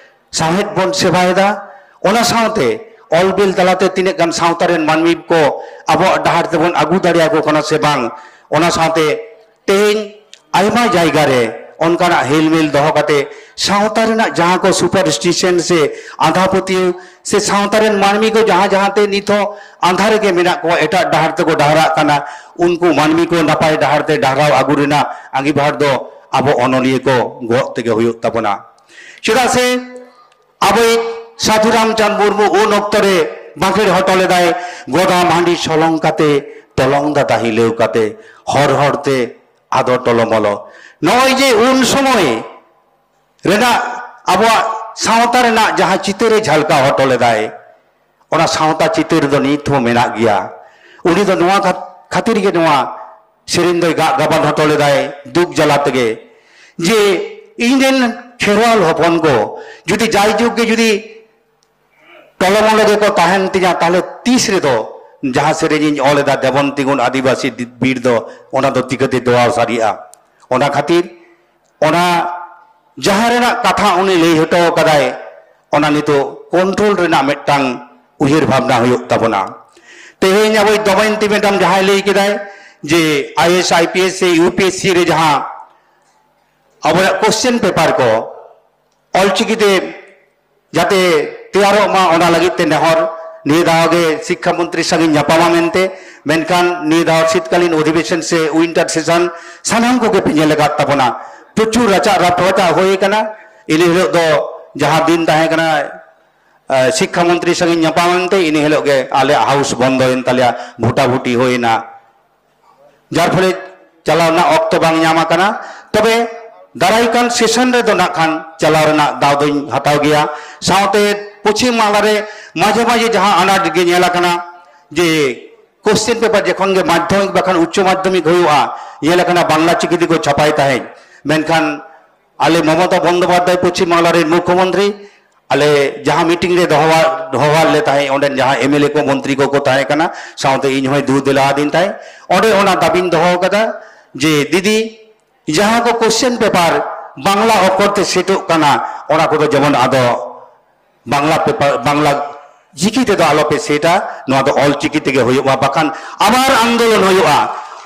ᱥᱟᱶᱦᱮᱫ ᱵᱚᱱ ᱥᱮᱵᱟᱭᱮᱫᱟ, ᱚᱱᱟ ᱥᱟᱶᱛᱮ ᱚᱞ ᱵᱤᱞ ᱛᱟᱞᱟᱛᱮ ᱛᱤᱱᱟᱹᱜ ᱜᱟᱱ ᱥᱟᱶᱛᱟ ᱨᱮᱱ ᱢᱟᱹᱱᱢᱤ ᱠᱚ ᱟᱵᱚᱣᱟᱜ ᱰᱟᱦᱟᱨ ᱛᱮᱵᱚᱱ ᱟᱹᱜᱩ ᱫᱟᱲᱮᱭᱟᱠᱚ ᱠᱟᱱᱟ ᱥᱮ ᱵᱟᱝ, ᱚᱱᱟ ᱥᱟᱶᱛᱮ ᱛᱮᱦᱮᱧ ᱟᱭᱢᱟ ᱡᱟᱭᱜᱟ ᱨᱮ ᱚᱱᱠᱟᱱᱟᱜ ᱦᱮᱞᱢᱮᱞ ᱫᱚᱦᱚ ᱠᱟᱛᱮ ᱥᱟᱶᱛᱟ ᱨᱮᱱᱟᱜ ᱡᱟᱦᱟᱸ ᱠᱚ superstition ᱥᱮ ᱟᱸᱫᱷᱟ ᱯᱟᱹᱛᱭᱟᱹᱣ ᱥᱮ ᱥᱟᱶᱛᱟ ᱨᱮᱱ ᱢᱟᱹᱱᱢᱤ ᱠᱚ ᱡᱟᱦᱟᱸ ᱡᱟᱦᱟᱸ ᱛᱮ ᱱᱤᱛ ᱦᱚᱸ ᱟᱸᱫᱷᱟ ᱨᱮᱜᱮ ᱢᱮᱱᱟᱜ ᱠᱚᱣᱟ, ᱮᱴᱟᱜ ᱰᱟᱦᱟᱨ ᱛᱮᱠᱚ ᱰᱟᱦᱨᱟᱜ ᱠᱟᱱᱟ, ᱩᱱᱠᱩ ᱢᱟᱹᱱᱢᱤ ᱠᱚ ᱱᱟᱯᱟᱭ ᱰᱟᱦᱟᱨ ᱛᱮ ᱰᱟᱦᱨᱟᱣ ᱟᱹᱜᱩ ᱨᱮᱱᱟᱜ ᱟᱸᱜᱤᱵᱷᱟᱨ ᱫᱚ ᱟᱵᱚ ᱚᱱᱚᱞᱤᱭᱟᱹ ᱠᱚ ᱜᱚᱜ ᱛᱮᱜᱮ ᱦᱩᱭᱩᱜ ᱛᱟᱵᱚᱱᱟ᱾ ᱪᱮᱫᱟᱜ ᱥᱮ ᱟᱵᱚᱭᱤᱡ ᱥᱟᱹᱫᱷᱩ ᱨᱟᱢᱪᱟᱸᱫᱽ ᱢᱩᱨᱢᱩ ᱩᱱ ᱚᱠᱛᱚ ᱨᱮ ᱵᱟᱸᱠᱷᱮᱲ ᱦᱚᱴᱚ ᱞᱮᱫᱟᱭ, "ᱜᱚᱫᱟ ᱢᱟᱹᱰᱤ ᱥᱚᱞᱚᱝ ᱠᱟᱛᱮ, ᱛᱚᱞᱚᱝ ᱫᱟᱫᱟ ᱦᱤᱞᱟᱹᱣ ᱠᱟᱛᱮ, ᱦᱚᱨ ᱦᱚᱨ ᱛᱮ ᱟᱫᱚ ᱴᱚᱞᱚᱢᱚᱞᱚ᱾" ᱱᱚᱜᱼᱚᱭ ᱡᱮ ᱩᱱ ᱥᱚᱢᱚᱭ ᱨᱮᱱᱟᱜ ᱟᱵᱚᱣᱟᱜ ᱥᱟᱶᱛᱟ ᱨᱮᱱᱟᱜ ᱡᱟᱦᱟᱸ ᱪᱤᱛᱟᱹᱨᱮ ᱡᱷᱟᱞᱠᱟᱣ ᱦᱚᱴᱚ ᱞᱮᱫᱟᱭ, ᱚᱱᱟ ᱥᱟᱶᱛᱟ ᱪᱤᱛᱟᱹᱨ ᱫᱚ ᱱᱤᱛ ᱦᱚᱸ ᱢᱮᱱᱟᱜ ᱜᱮᱭᱟ᱾ ᱩᱱᱤ ᱫᱚ ᱱᱚᱣᱟ ᱠᱷᱟᱛ-, ᱠᱷᱟᱹᱛᱤᱨ ᱜᱮ ᱱᱚᱣᱟ ᱥᱮᱨᱮᱧ ᱫᱚᱭ ᱜᱟᱜ ᱜᱟᱵᱟᱱ ᱦᱚᱴᱚ ᱞᱮᱫᱟᱭ, ᱫᱩᱠ ᱡᱟᱞᱟ ᱛᱮᱜᱮ, ᱡᱮ ᱤᱧ ᱨᱮᱱ ᱠᱷᱮᱨᱣᱟᱞ ᱦᱚᱯᱚᱱ ᱠᱚ ᱡᱩᱫᱤ ᱡᱟᱭᱡᱩᱜᱽ ᱜᱮ ᱡᱩᱫᱤ ᱴᱚᱞᱚᱢᱚᱞᱚ ᱜᱮᱠᱚ ᱛᱟᱦᱮᱱ ᱛᱤᱧᱟ, ᱛᱟᱦᱞᱮ ᱛᱤᱥ ᱨᱮᱫᱚ ᱡᱟᱦᱟᱸ ᱥᱮᱨᱮᱧ ᱤᱧ ᱚᱞ ᱮᱫᱟ, ᱫᱮᱵᱚᱱ ᱛᱤᱸᱜᱩᱱ ᱟᱹᱫᱤᱵᱟᱹᱥᱤ ᱵᱤᱨ ᱫᱚ, ᱚᱱᱟ ᱫᱚ ᱪᱤᱠᱟᱹᱛᱮ ᱫᱚᱦᱟ ᱥᱟᱹᱨᱤᱜᱼᱟ? ᱚᱱᱟ ᱠᱷᱟᱹᱛᱤᱨ ᱚᱱᱟ ᱡᱟᱦᱟᱸ ᱨᱮᱱᱟᱜ ᱠᱟᱛᱷᱟ ᱩᱱᱤ ᱞᱟᱹᱭ ᱦᱚᱴᱚ ᱠᱟᱫᱟᱭ, ᱚᱱᱟ ᱱᱤᱛᱚᱜ control ᱨᱮᱱᱟᱜ ᱢᱤᱫᱴᱟᱝ ᱩᱭᱦᱟᱹᱨ ᱵᱷᱟᱵᱽᱱᱟ ᱦᱩᱭᱩᱜ ᱛᱟᱵᱚᱱᱟ᱾ ᱛᱮᱦᱮᱧ ᱟᱵᱚᱭᱤᱡ ᱫᱚᱢᱚᱭᱚᱱᱛᱤ ᱢᱮᱰᱟᱢ ᱡᱟᱦᱟᱸᱭ ᱞᱟᱹᱭ ᱠᱮᱫᱟᱭ ᱡᱮ IAS, IPS ᱥᱮ UPSC ᱨᱮ ᱡᱟᱦᱟᱸ ᱟᱵᱚᱭᱟᱜ question paper ᱠᱚ ᱚᱞᱪᱤᱠᱤ ᱛᱮ ᱡᱟᱛᱮ ᱛᱮᱭᱟᱨᱚᱜ ᱢᱟ, ᱚᱱᱟ ᱞᱟᱹᱜᱤᱫ ᱛᱮ ᱱᱮᱦᱚᱨ᱾ ᱱᱤᱭᱟᱹ ᱫᱷᱟᱣ ᱜᱮ ᱥᱤᱠᱠᱷᱟ ᱢᱚᱱᱛᱨᱤ ᱥᱟᱶ ᱤᱧ ᱧᱟᱯᱟᱢᱟ ᱢᱮᱱᱛᱮ, ᱢᱮᱱᱠᱷᱟᱱ ᱱᱤᱭᱟᱹ ᱫᱷᱟᱣ ᱥᱤᱛᱠᱟᱞᱤᱱ ᱚᱫᱷᱤᱵᱮᱥᱚᱱ ᱥᱮ winter session ᱥᱟᱱᱟᱢ ᱠᱚᱜᱮ ᱯᱮ ᱧᱮᱞ ᱟᱠᱟᱫ ᱛᱟᱵᱚᱱᱟ, ᱯᱨᱚᱪᱩᱨ ᱨᱟᱪᱟᱜ ᱨᱟᱯᱨᱟᱪᱟᱜ ᱦᱩᱭ ᱟᱠᱟᱱᱟ᱾ ᱤᱱᱟᱹ ᱦᱤᱞᱳᱜ ᱫᱚ ᱡᱟᱦᱟᱸ ᱫᱤᱱ ᱛᱟᱦᱮᱸ ᱠᱟᱱᱟ, ᱮ, ᱥᱤᱠᱠᱷᱟ ᱢᱚᱱᱛᱨᱤ ᱥᱟᱶ ᱤᱧ ᱧᱟᱯᱟᱢ ᱮᱱᱛᱮ, ᱤᱱᱟᱹ ᱦᱤᱞᱳᱜ ᱜᱮ ᱟᱞᱮᱭᱟᱜ house ᱵᱚᱱᱫᱚᱭᱮᱱ ᱛᱟᱞᱮᱭᱟ, ᱵᱷᱩᱴᱟᱵᱷᱩᱴᱤ ᱦᱩᱭᱮᱱᱟ᱾ ᱡᱟᱨ ᱯᱷᱚᱞᱮ ᱪᱟᱞᱟᱣ ᱨᱮᱱᱟᱜ ᱚᱠᱛᱚ ᱵᱟᱝ ᱧᱟᱢ ᱟᱠᱟᱱᱟ᱾ ᱛᱚᱵᱮ ᱫᱟᱨᱟᱭ ᱠᱟᱱ session ᱨᱮᱫᱚ ᱱᱟᱜ ᱠᱷᱟᱱ ᱪᱟᱞᱟᱣ ᱨᱮᱱᱟᱜ ᱫᱟᱣ ᱫᱚᱧ ᱦᱟᱛᱟᱣ ᱜᱮᱭᱟ᱾ ᱥᱟᱶᱛᱮ ᱯᱚᱪᱷᱤᱢ ᱵᱟᱝᱞᱟ ᱨᱮ ᱢᱟᱡᱷᱮ ᱢᱟᱡᱷᱮ ᱡᱟᱦᱟᱸ ᱟᱱᱟᱴ ᱜᱮ ᱧᱮᱞ ᱟᱠᱟᱱᱟ, ᱡᱮ question paper ᱡᱚᱠᱷᱚᱱ ᱜᱮ ᱢᱟᱫᱽᱫᱷᱚᱢᱤᱠ ᱵᱟᱠᱷᱟᱱ ᱩᱪᱪᱚ ᱢᱟᱫᱽᱫᱷᱚᱢᱤᱠ ᱦᱩᱭᱩᱜᱼᱟ, ᱧᱮᱞ ᱟᱠᱟᱱᱟ ᱵᱟᱝᱞᱟ ᱪᱤᱠᱤ ᱛᱮᱠᱚ ᱪᱷᱟᱯᱟᱭ ᱛᱟᱦᱮᱸᱫ, ᱢᱮᱱᱠᱷᱟᱱ ᱟᱞᱮ ᱢᱚᱢᱚᱛᱟ ᱵᱚᱱᱫᱳᱯᱟᱫᱽᱫᱷᱟᱭ, ᱯᱚᱪᱷᱤᱢ ᱵᱟᱝᱞᱟ ᱨᱮᱱ ᱢᱩᱠᱷᱭᱚᱢᱚᱱᱛᱨᱤ, ᱟᱞᱮ ᱡᱟᱦᱟᱸ meeting ᱨᱮ ᱫᱚᱦᱚᱣᱟ-, ᱫᱚᱦᱚᱣᱟᱫ ᱞᱮ ᱛᱟᱦᱮᱸᱫ, ᱚᱸᱰᱮᱱ ᱡᱟᱦᱟᱸ MLA ᱠᱚ, ᱢᱚᱱᱛᱨᱤ ᱠᱚᱠᱚ ᱛᱟᱦᱮᱸ ᱠᱟᱱᱟ, ᱥᱟᱶᱛᱮ ᱤᱧ ᱦᱚᱸᱭ ᱫᱩ ᱫᱮᱞᱟ ᱟᱹᱫᱤᱧ ᱛᱟᱦᱮᱸᱫ᱾ ᱚᱸᱰᱮ ᱚᱱᱟ ᱫᱟᱹᱵᱤᱧ ᱫᱚᱦᱚ ᱟᱠᱟᱫᱟ ᱡᱮ, ᱫᱤᱫᱤ, ᱡᱟᱦᱟᱸ ᱠᱚ question paper ᱵᱟᱝᱞᱟ ᱚᱠᱷᱚᱨ ᱛᱮ ᱥᱮᱴᱚᱜ ᱠᱟᱱᱟ, ᱚᱱᱟ ᱠᱚᱫᱚ ᱡᱮᱢᱚᱱ ᱟᱫᱚ ᱵᱟᱝᱞᱟ paper, ᱵᱟᱝᱞᱟ ᱪᱤᱠᱤ ᱛᱮᱫᱚ ᱟᱞᱚᱯᱮ ᱥᱮᱴᱟ, ᱱᱚᱣᱟ ᱫᱚ ᱚᱞ ᱪᱤᱠᱤ ᱛᱮᱜᱮ ᱦᱩᱭᱩᱜᱼᱟ, ᱵᱟᱠᱷᱟᱱ ᱟᱵᱟᱨ ᱟᱱᱫᱳᱞᱚᱱ ᱦᱩᱭᱩᱜᱼᱟ᱾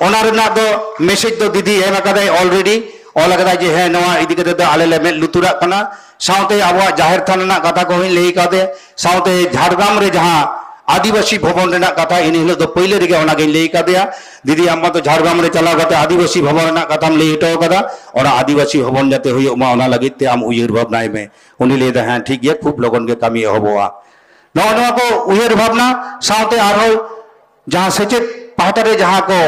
ᱚᱱᱟ ᱨᱮᱱᱟᱜ ᱫᱚ message ᱫᱚ ᱫᱤᱫᱤ ᱮᱢ ᱟᱠᱟᱫᱟᱭ already᱾ ᱚᱞ ᱟᱠᱟᱫᱟᱭ ᱡᱮ ᱦᱮᱸ, ᱱᱚᱣᱟ ᱤᱫᱤ ᱠᱟᱛᱮ ᱫᱚ ᱟᱞᱮ ᱞᱮ ᱢᱮᱫ ᱞᱩᱛᱩᱨᱟᱜ ᱠᱟᱱᱟ᱾ ᱥᱟᱶᱛᱮ ᱟᱵᱚᱣᱟᱜ ᱡᱟᱦᱮᱨ ᱛᱷᱟᱱ ᱨᱮᱱᱟᱜ ᱠᱟᱛᱷᱟ ᱠᱚᱦᱚᱸᱧ ᱞᱟᱹᱭ ᱠᱟᱫᱮ, ᱥᱟᱶᱛᱮ ᱡᱷᱟᱲᱜᱨᱟᱢ ᱨᱮ ᱡᱟᱦᱟᱸ ᱟᱹᱫᱤᱵᱟᱹᱥᱤ ᱵᱷᱚᱵᱚᱱ ᱨᱮᱱᱟᱜ ᱠᱟᱛᱷᱟ, ᱤᱱᱟᱹ ᱦᱤᱞᱳᱜ ᱫᱚ ᱯᱳᱭᱞᱳ ᱨᱮᱜᱮ ᱚᱱᱟᱜᱤᱧ ᱞᱟᱹᱭ ᱠᱟᱫᱮᱭᱟ, "ᱫᱤᱫᱤ, ᱟᱢ ᱢᱟᱛᱚ ᱡᱷᱟᱲᱜᱨᱟᱢ ᱨᱮ ᱪᱟᱞᱟᱣ ᱠᱟᱛᱮ ᱟᱹᱫᱤᱵᱟᱹᱥᱤ ᱵᱷᱚᱵᱚᱱ ᱨᱮᱱᱟᱜ ᱠᱟᱛᱷᱟᱢ ᱞᱟᱹᱭ ᱦᱚᱴᱚ ᱠᱟᱫᱟ, ᱚᱱᱟ ᱟᱹᱫᱤᱵᱟᱹᱥᱤ ᱵᱷᱚᱵᱚᱱ ᱡᱟᱛᱮ ᱦᱩᱭᱩᱜ ᱢᱟ, ᱚᱱᱟ ᱞᱟᱹᱜᱤᱫ ᱛᱮ ᱟᱢ ᱩᱭᱦᱟᱹᱨ ᱵᱷᱟᱵᱽᱱᱟᱭ ᱢᱮ᱾" ᱩᱱᱤ ᱞᱟᱹᱭ ᱫᱟ, "ᱦᱮᱸ, ᱴᱷᱤᱠ ᱜᱮᱭᱟ, ᱠᱷᱩᱵ ᱞᱚᱜᱚᱱ ᱜᱮ ᱠᱟᱹᱢᱤ ᱮᱦᱚᱵᱚᱜᱼᱟ᱾" ᱱᱚᱜᱼᱚ ᱱᱚᱣᱟ ᱠᱚ ᱩᱭᱦᱟᱹᱨ ᱵᱷᱟᱵᱽᱱᱟ ᱥᱟᱶᱛᱮ ᱟᱨᱦᱚᱸ ᱡᱟᱦᱟᱸ ᱥᱮᱪᱮᱫ ᱯᱟᱦᱴᱟ ᱨᱮ ᱡᱟᱦᱟᱸ ᱠᱚ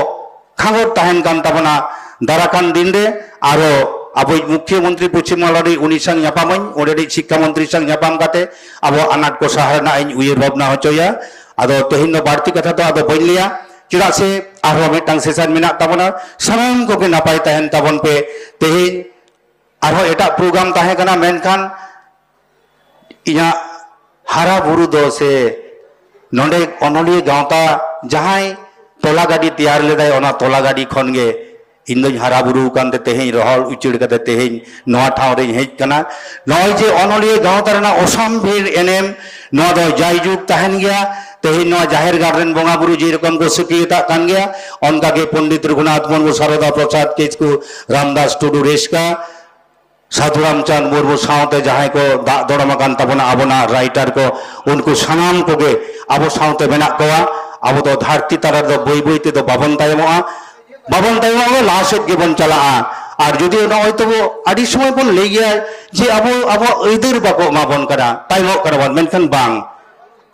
ᱠᱷᱟᱸᱜᱚᱴ ᱛᱟᱦᱮᱱ ᱠᱟᱱ ᱛᱟᱵᱚᱱᱟ, ᱫᱟᱨᱟ ᱠᱟᱱ ᱫᱤᱱ ᱨᱮ ᱟᱨᱚ ᱟᱵᱚᱭᱤᱡ ᱢᱩᱠᱷᱭᱚ ᱢᱚᱱᱛᱨᱤ ᱯᱚᱪᱷᱤᱢ ᱵᱟᱝᱞᱟ ᱨᱤᱱᱤᱡ, ᱩᱱᱤ ᱥᱟᱶ ᱧᱟᱯᱟᱢᱟᱹᱧ, ᱚᱸᱰᱮᱱᱤᱡ ᱥᱤᱠᱠᱷᱟ ᱢᱚᱱᱛᱨᱤ ᱥᱟᱶ ᱧᱟᱯᱟᱢ ᱠᱟᱛᱮ ᱟᱵᱚ ᱟᱱᱟᱴ ᱠᱚ ᱥᱟᱦᱟ ᱨᱮᱱᱟᱜ ᱤᱧ ᱩᱭᱦᱟᱹᱨ ᱵᱷᱟᱵᱽᱱᱟ ᱦᱚᱪᱚᱭᱟ᱾ ᱟᱫᱚ ᱛᱮᱦᱮᱧ ᱫᱚ ᱵᱟᱹᱲᱛᱤ ᱠᱟᱛᱷᱟ ᱫᱚ ᱟᱫᱚ ᱵᱟᱹᱧ ᱞᱟᱹᱭᱟ, ᱪᱮᱫᱟᱜ ᱥᱮ ᱟᱨᱦᱚᱸ ᱢᱤᱫᱴᱟᱝ ᱥᱮᱥᱚᱱ ᱢᱮᱱᱟᱜ ᱛᱟᱵᱚᱱᱟ᱾ ᱥᱟᱱᱟᱢ ᱠᱚᱜᱮ ᱱᱟᱯᱟᱭ ᱛᱟᱦᱮᱱ ᱛᱟᱵᱚᱱ ᱯᱮ᱾ ᱛᱮᱦᱮᱧ ᱟᱨᱦᱚᱸ ᱮᱴᱟᱜ ᱯᱨᱳᱜᱨᱟᱢ ᱛᱟᱦᱮᱸ ᱠᱟᱱᱟ, ᱢᱮᱱᱠᱷᱟᱱ ᱤᱧᱟᱹᱜ ᱦᱟᱨᱟ ᱵᱩᱨᱩ ᱫᱚ ᱥᱮ ᱱᱚᱰᱮ ᱚᱱᱚᱞᱤᱭᱟᱹ ᱜᱟᱶᱛᱟ ᱡᱟᱦᱟᱸᱭ ᱛᱚᱞᱟ ᱜᱟᱹᱰᱤ ᱛᱮᱭᱟᱨ ᱞᱮᱫᱟᱭ, ᱚᱱᱟ ᱛᱚᱞᱟ ᱜᱟᱹᱰᱤ ᱠᱷᱚᱱ ᱜᱮ ᱤᱧ ᱫᱚᱧ ᱦᱟᱨᱟ ᱵᱩᱨᱩ ᱟᱠᱟᱱ ᱛᱮ ᱛᱮᱦᱮᱧ ᱨᱚᱦᱚᱲ ᱩᱪᱟᱹᱲ ᱠᱟᱛᱮ ᱛᱮᱦᱮᱧ ᱱᱚᱣᱟ ᱴᱷᱟᱶ ᱨᱮᱧ ᱦᱮᱡ ᱟᱠᱟᱱᱟ᱾ ᱱᱚᱜᱼᱚᱭ ᱡᱮ ᱚᱱᱚᱞᱤᱭᱟᱹ ᱜᱟᱶᱛᱟ ᱨᱮᱱᱟᱜ ᱚᱥᱟᱢᱵᱷᱮᱲ ᱮᱱᱮᱢ, ᱱᱚᱣᱟ ᱫᱚ ᱡᱟᱭᱡᱩᱜᱽ ᱛᱟᱦᱮᱱ ᱜᱮᱭᱟ᱾ ᱛᱮᱦᱮᱧ ᱱᱚᱣᱟ ᱡᱟᱦᱮᱨ ᱜᱟᱲ ᱨᱮᱱ ᱵᱚᱸᱜᱟ ᱵᱩᱨᱩ ᱡᱮᱨᱚᱠᱚᱢ ᱠᱚ ᱥᱟᱹᱠᱷᱭᱟᱹᱛᱟᱜ ᱠᱟᱱ ᱜᱮᱭᱟ, ᱚᱱᱠᱟᱜᱮ ᱯᱚᱱᱰᱤᱛ ᱨᱚᱜᱷᱩᱱᱟᱛᱷ ᱢᱩᱨᱢᱩ, ᱥᱟᱨᱚᱫᱟ ᱯᱨᱚᱥᱟᱫᱽ ᱠᱤᱥᱠᱩ, ᱨᱟᱢᱫᱟᱥ ᱴᱩᱰᱩ ᱨᱮᱥᱠᱟ, ᱥᱟᱹᱫᱷᱩ ᱨᱟᱢᱪᱟᱸᱫᱽ ᱢᱩᱨᱢᱩ ᱥᱟᱶᱛᱮ ᱡᱟᱦᱟᱸᱭ ᱠᱚ ᱫᱟᱜ ᱫᱚᱲᱚᱢ ᱟᱠᱟᱱ ᱛᱟᱵᱚᱱᱟ, ᱟᱵᱚᱱᱟᱜ ᱨᱟᱭᱴᱟᱨ ᱠᱚ, ᱩᱱᱠᱩ ᱥᱟᱱᱟᱢ ᱠᱚᱜᱮ ᱟᱵᱚ ᱥᱟᱶᱛᱮ ᱢᱮᱱᱟᱜ ᱠᱚᱣᱟ᱾ ᱟᱵᱚ ᱫᱚ ᱫᱷᱟᱹᱨᱛᱤ ᱛᱟᱞᱟ ᱨᱮᱫᱚ ᱵᱟᱹᱭ ᱵᱟᱹᱭ ᱛᱮᱫᱚ ᱵᱟᱵᱚᱱ ᱛᱟᱭᱚᱢᱚᱜᱼᱟ, ᱵᱟᱵᱚᱱ ᱛᱟᱭᱚᱢᱚᱜᱼᱟ, ᱞᱟᱦᱟ ᱥᱮᱫ ᱜᱮᱵᱚᱱ ᱪᱟᱞᱟᱜᱼᱟ᱾ ᱟᱨ ᱡᱩᱫᱤ ᱱᱚᱜᱼᱚᱭ ᱛᱚᱵᱚ ᱟᱹᱰᱤ ᱥᱚᱢᱚᱭ ᱵᱚᱱ ᱞᱟᱹᱭ ᱜᱮᱭᱟ ᱡᱮ ᱟᱵᱚ ᱟᱵᱚᱣᱟᱜ ᱟᱹᱭᱫᱟᱹᱨ ᱵᱟᱠᱚ ᱮᱢᱟ ᱵᱚᱱ ᱠᱟᱱᱟ, ᱛᱟᱭᱚᱢᱚᱜ ᱠᱟᱱᱟ ᱵᱚᱱ, ᱢᱮᱱᱠᱷᱟᱱ ᱵᱟᱝ,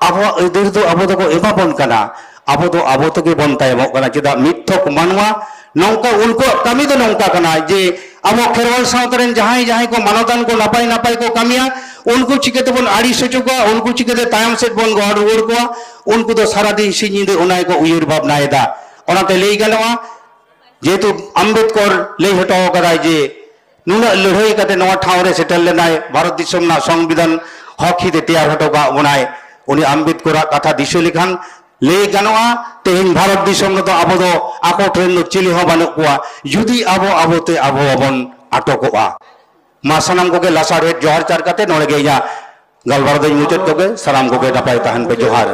ᱟᱵᱚᱣᱟᱜ ᱟᱹᱭᱫᱟᱹᱨ ᱫᱚ ᱟᱵᱚ ᱫᱚᱠᱚ ᱮᱢᱟ ᱵᱚᱱ ᱠᱟᱱᱟ, ᱟᱵᱚ ᱫᱚ ᱟᱵᱚ ᱛᱮᱜᱮ ᱵᱚᱱ ᱛᱟᱭᱚᱢᱚᱜ ᱠᱟᱱᱟ᱾ ᱪᱮᱫᱟᱜ? ᱢᱤᱫ ᱛᱷᱚᱠ ᱢᱟᱱᱣᱟ ᱱᱚᱝᱠᱟ, ᱩᱱᱠᱩᱣᱟᱜ ᱠᱟᱹᱢᱤ ᱫᱚ ᱱᱚᱝᱠᱟ ᱠᱟᱱᱟ ᱡᱮ ᱟᱵᱚ ᱠᱷᱮᱨᱣᱟᱞ ᱥᱟᱶᱛᱟ ᱨᱮᱱ ᱡᱟᱦᱟᱸᱭ ᱡᱟᱦᱟᱸᱭ ᱠᱚ ᱢᱟᱱᱚᱛᱟᱱ ᱠᱚ ᱱᱟᱯᱟᱭ ᱱᱟᱯᱟᱭ ᱠᱚ ᱠᱟᱹᱢᱤᱭᱟ, ᱩᱱᱠᱩ ᱪᱤᱠᱟᱹᱛᱮᱵᱚᱱ ᱟᱹᱲᱤᱥ ᱦᱚᱪᱚ ᱠᱚᱣᱟ, ᱩᱱᱠᱩ ᱪᱤᱠᱟᱹᱛᱮ ᱛᱟᱭᱚᱢ ᱥᱮᱫ ᱵᱚᱱ ᱜᱚᱦᱚᱲ ᱨᱩᱣᱟᱹᱲ ᱠᱚᱣᱟ, ᱩᱱᱠᱩ ᱫᱚ ᱥᱟᱨᱟᱫᱤᱱ ᱥᱤᱧ ᱧᱤᱫᱟᱹ ᱚᱱᱟ ᱜᱮᱠᱚ ᱩᱭᱦᱟᱹᱨ ᱵᱷᱟᱵᱽᱱᱟᱭᱮᱫᱟ᱾ ᱚᱱᱟᱛᱮ ᱞᱟᱹᱭ ᱜᱟᱱᱚᱜᱼᱟ, ᱡᱮᱦᱮᱛᱩ ᱟᱢᱵᱮᱫᱠᱚᱨ ᱞᱟᱹᱭ ᱦᱚᱴᱚ ᱟᱠᱟᱫᱟᱭ ᱡᱮ ᱱᱩᱱᱟᱹᱜ ᱞᱟᱹᱲᱦᱟᱹᱭ ᱠᱟᱛᱮ ᱱᱚᱣᱟ ᱴᱷᱟᱶ ᱨᱮ ᱥᱮᱴᱮᱨ ᱞᱮᱱᱟᱭ, ᱵᱷᱟᱨᱚᱛ ᱫᱤᱥᱚᱢ ᱨᱮᱱᱟᱜ ᱥᱚᱝᱵᱤᱫᱷᱟᱱ ᱦᱚᱠ ᱦᱤᱛᱮ ᱛᱮᱭᱟᱨ ᱦᱚᱴᱚ ᱠᱟᱜ ᱵᱚᱱᱟᱭ᱾ ᱩᱱᱤ ᱟᱢᱵᱮᱫᱠᱚᱨᱟᱜ ᱠᱟᱛᱷᱟ ᱫᱤᱥᱟᱹ ᱞᱮᱠᱷᱟᱱ ᱞᱟᱹᱭ ᱜᱟᱱᱚᱜᱼᱟ, ᱛᱮᱦᱮᱧ ᱵᱷᱟᱨᱚᱛ ᱫᱤᱥᱚᱢ ᱨᱮᱫᱚ ᱟᱵᱚ ᱫᱚ ᱟᱠᱚ ᱴᱷᱮᱱ ᱫᱚ ᱪᱤᱞᱤ ᱦᱚᱸ ᱵᱟᱹᱱᱩᱜ ᱠᱚᱣᱟ, ᱡᱩᱫᱤ ᱟᱵᱚ ᱟᱵᱚᱛᱮ ᱟᱵᱚ ᱵᱟᱵᱚᱱ ᱟᱴᱚᱠᱚᱜᱼᱟ᱾ ᱢᱟ ᱥᱟᱱᱟᱢ ᱠᱚᱜᱮ ᱞᱟᱥᱟᱲᱦᱮᱫ ᱡᱚᱦᱟᱨ ᱪᱟᱞ ᱠᱟᱛᱮ ᱱᱚᱰᱮ ᱜᱮ ᱤᱧᱟᱹᱜ ᱜᱟᱞᱢᱟᱨᱟᱣ ᱫᱚᱧ ᱢᱩᱪᱟᱹᱫ ᱠᱚᱜᱮ᱾ ᱥᱟᱱᱟᱢ ᱠᱚᱜᱮ ᱱᱟᱯᱟᱭ ᱛᱟᱦᱮᱱ ᱯᱮ᱾ ᱡᱚᱦᱟᱨ᱾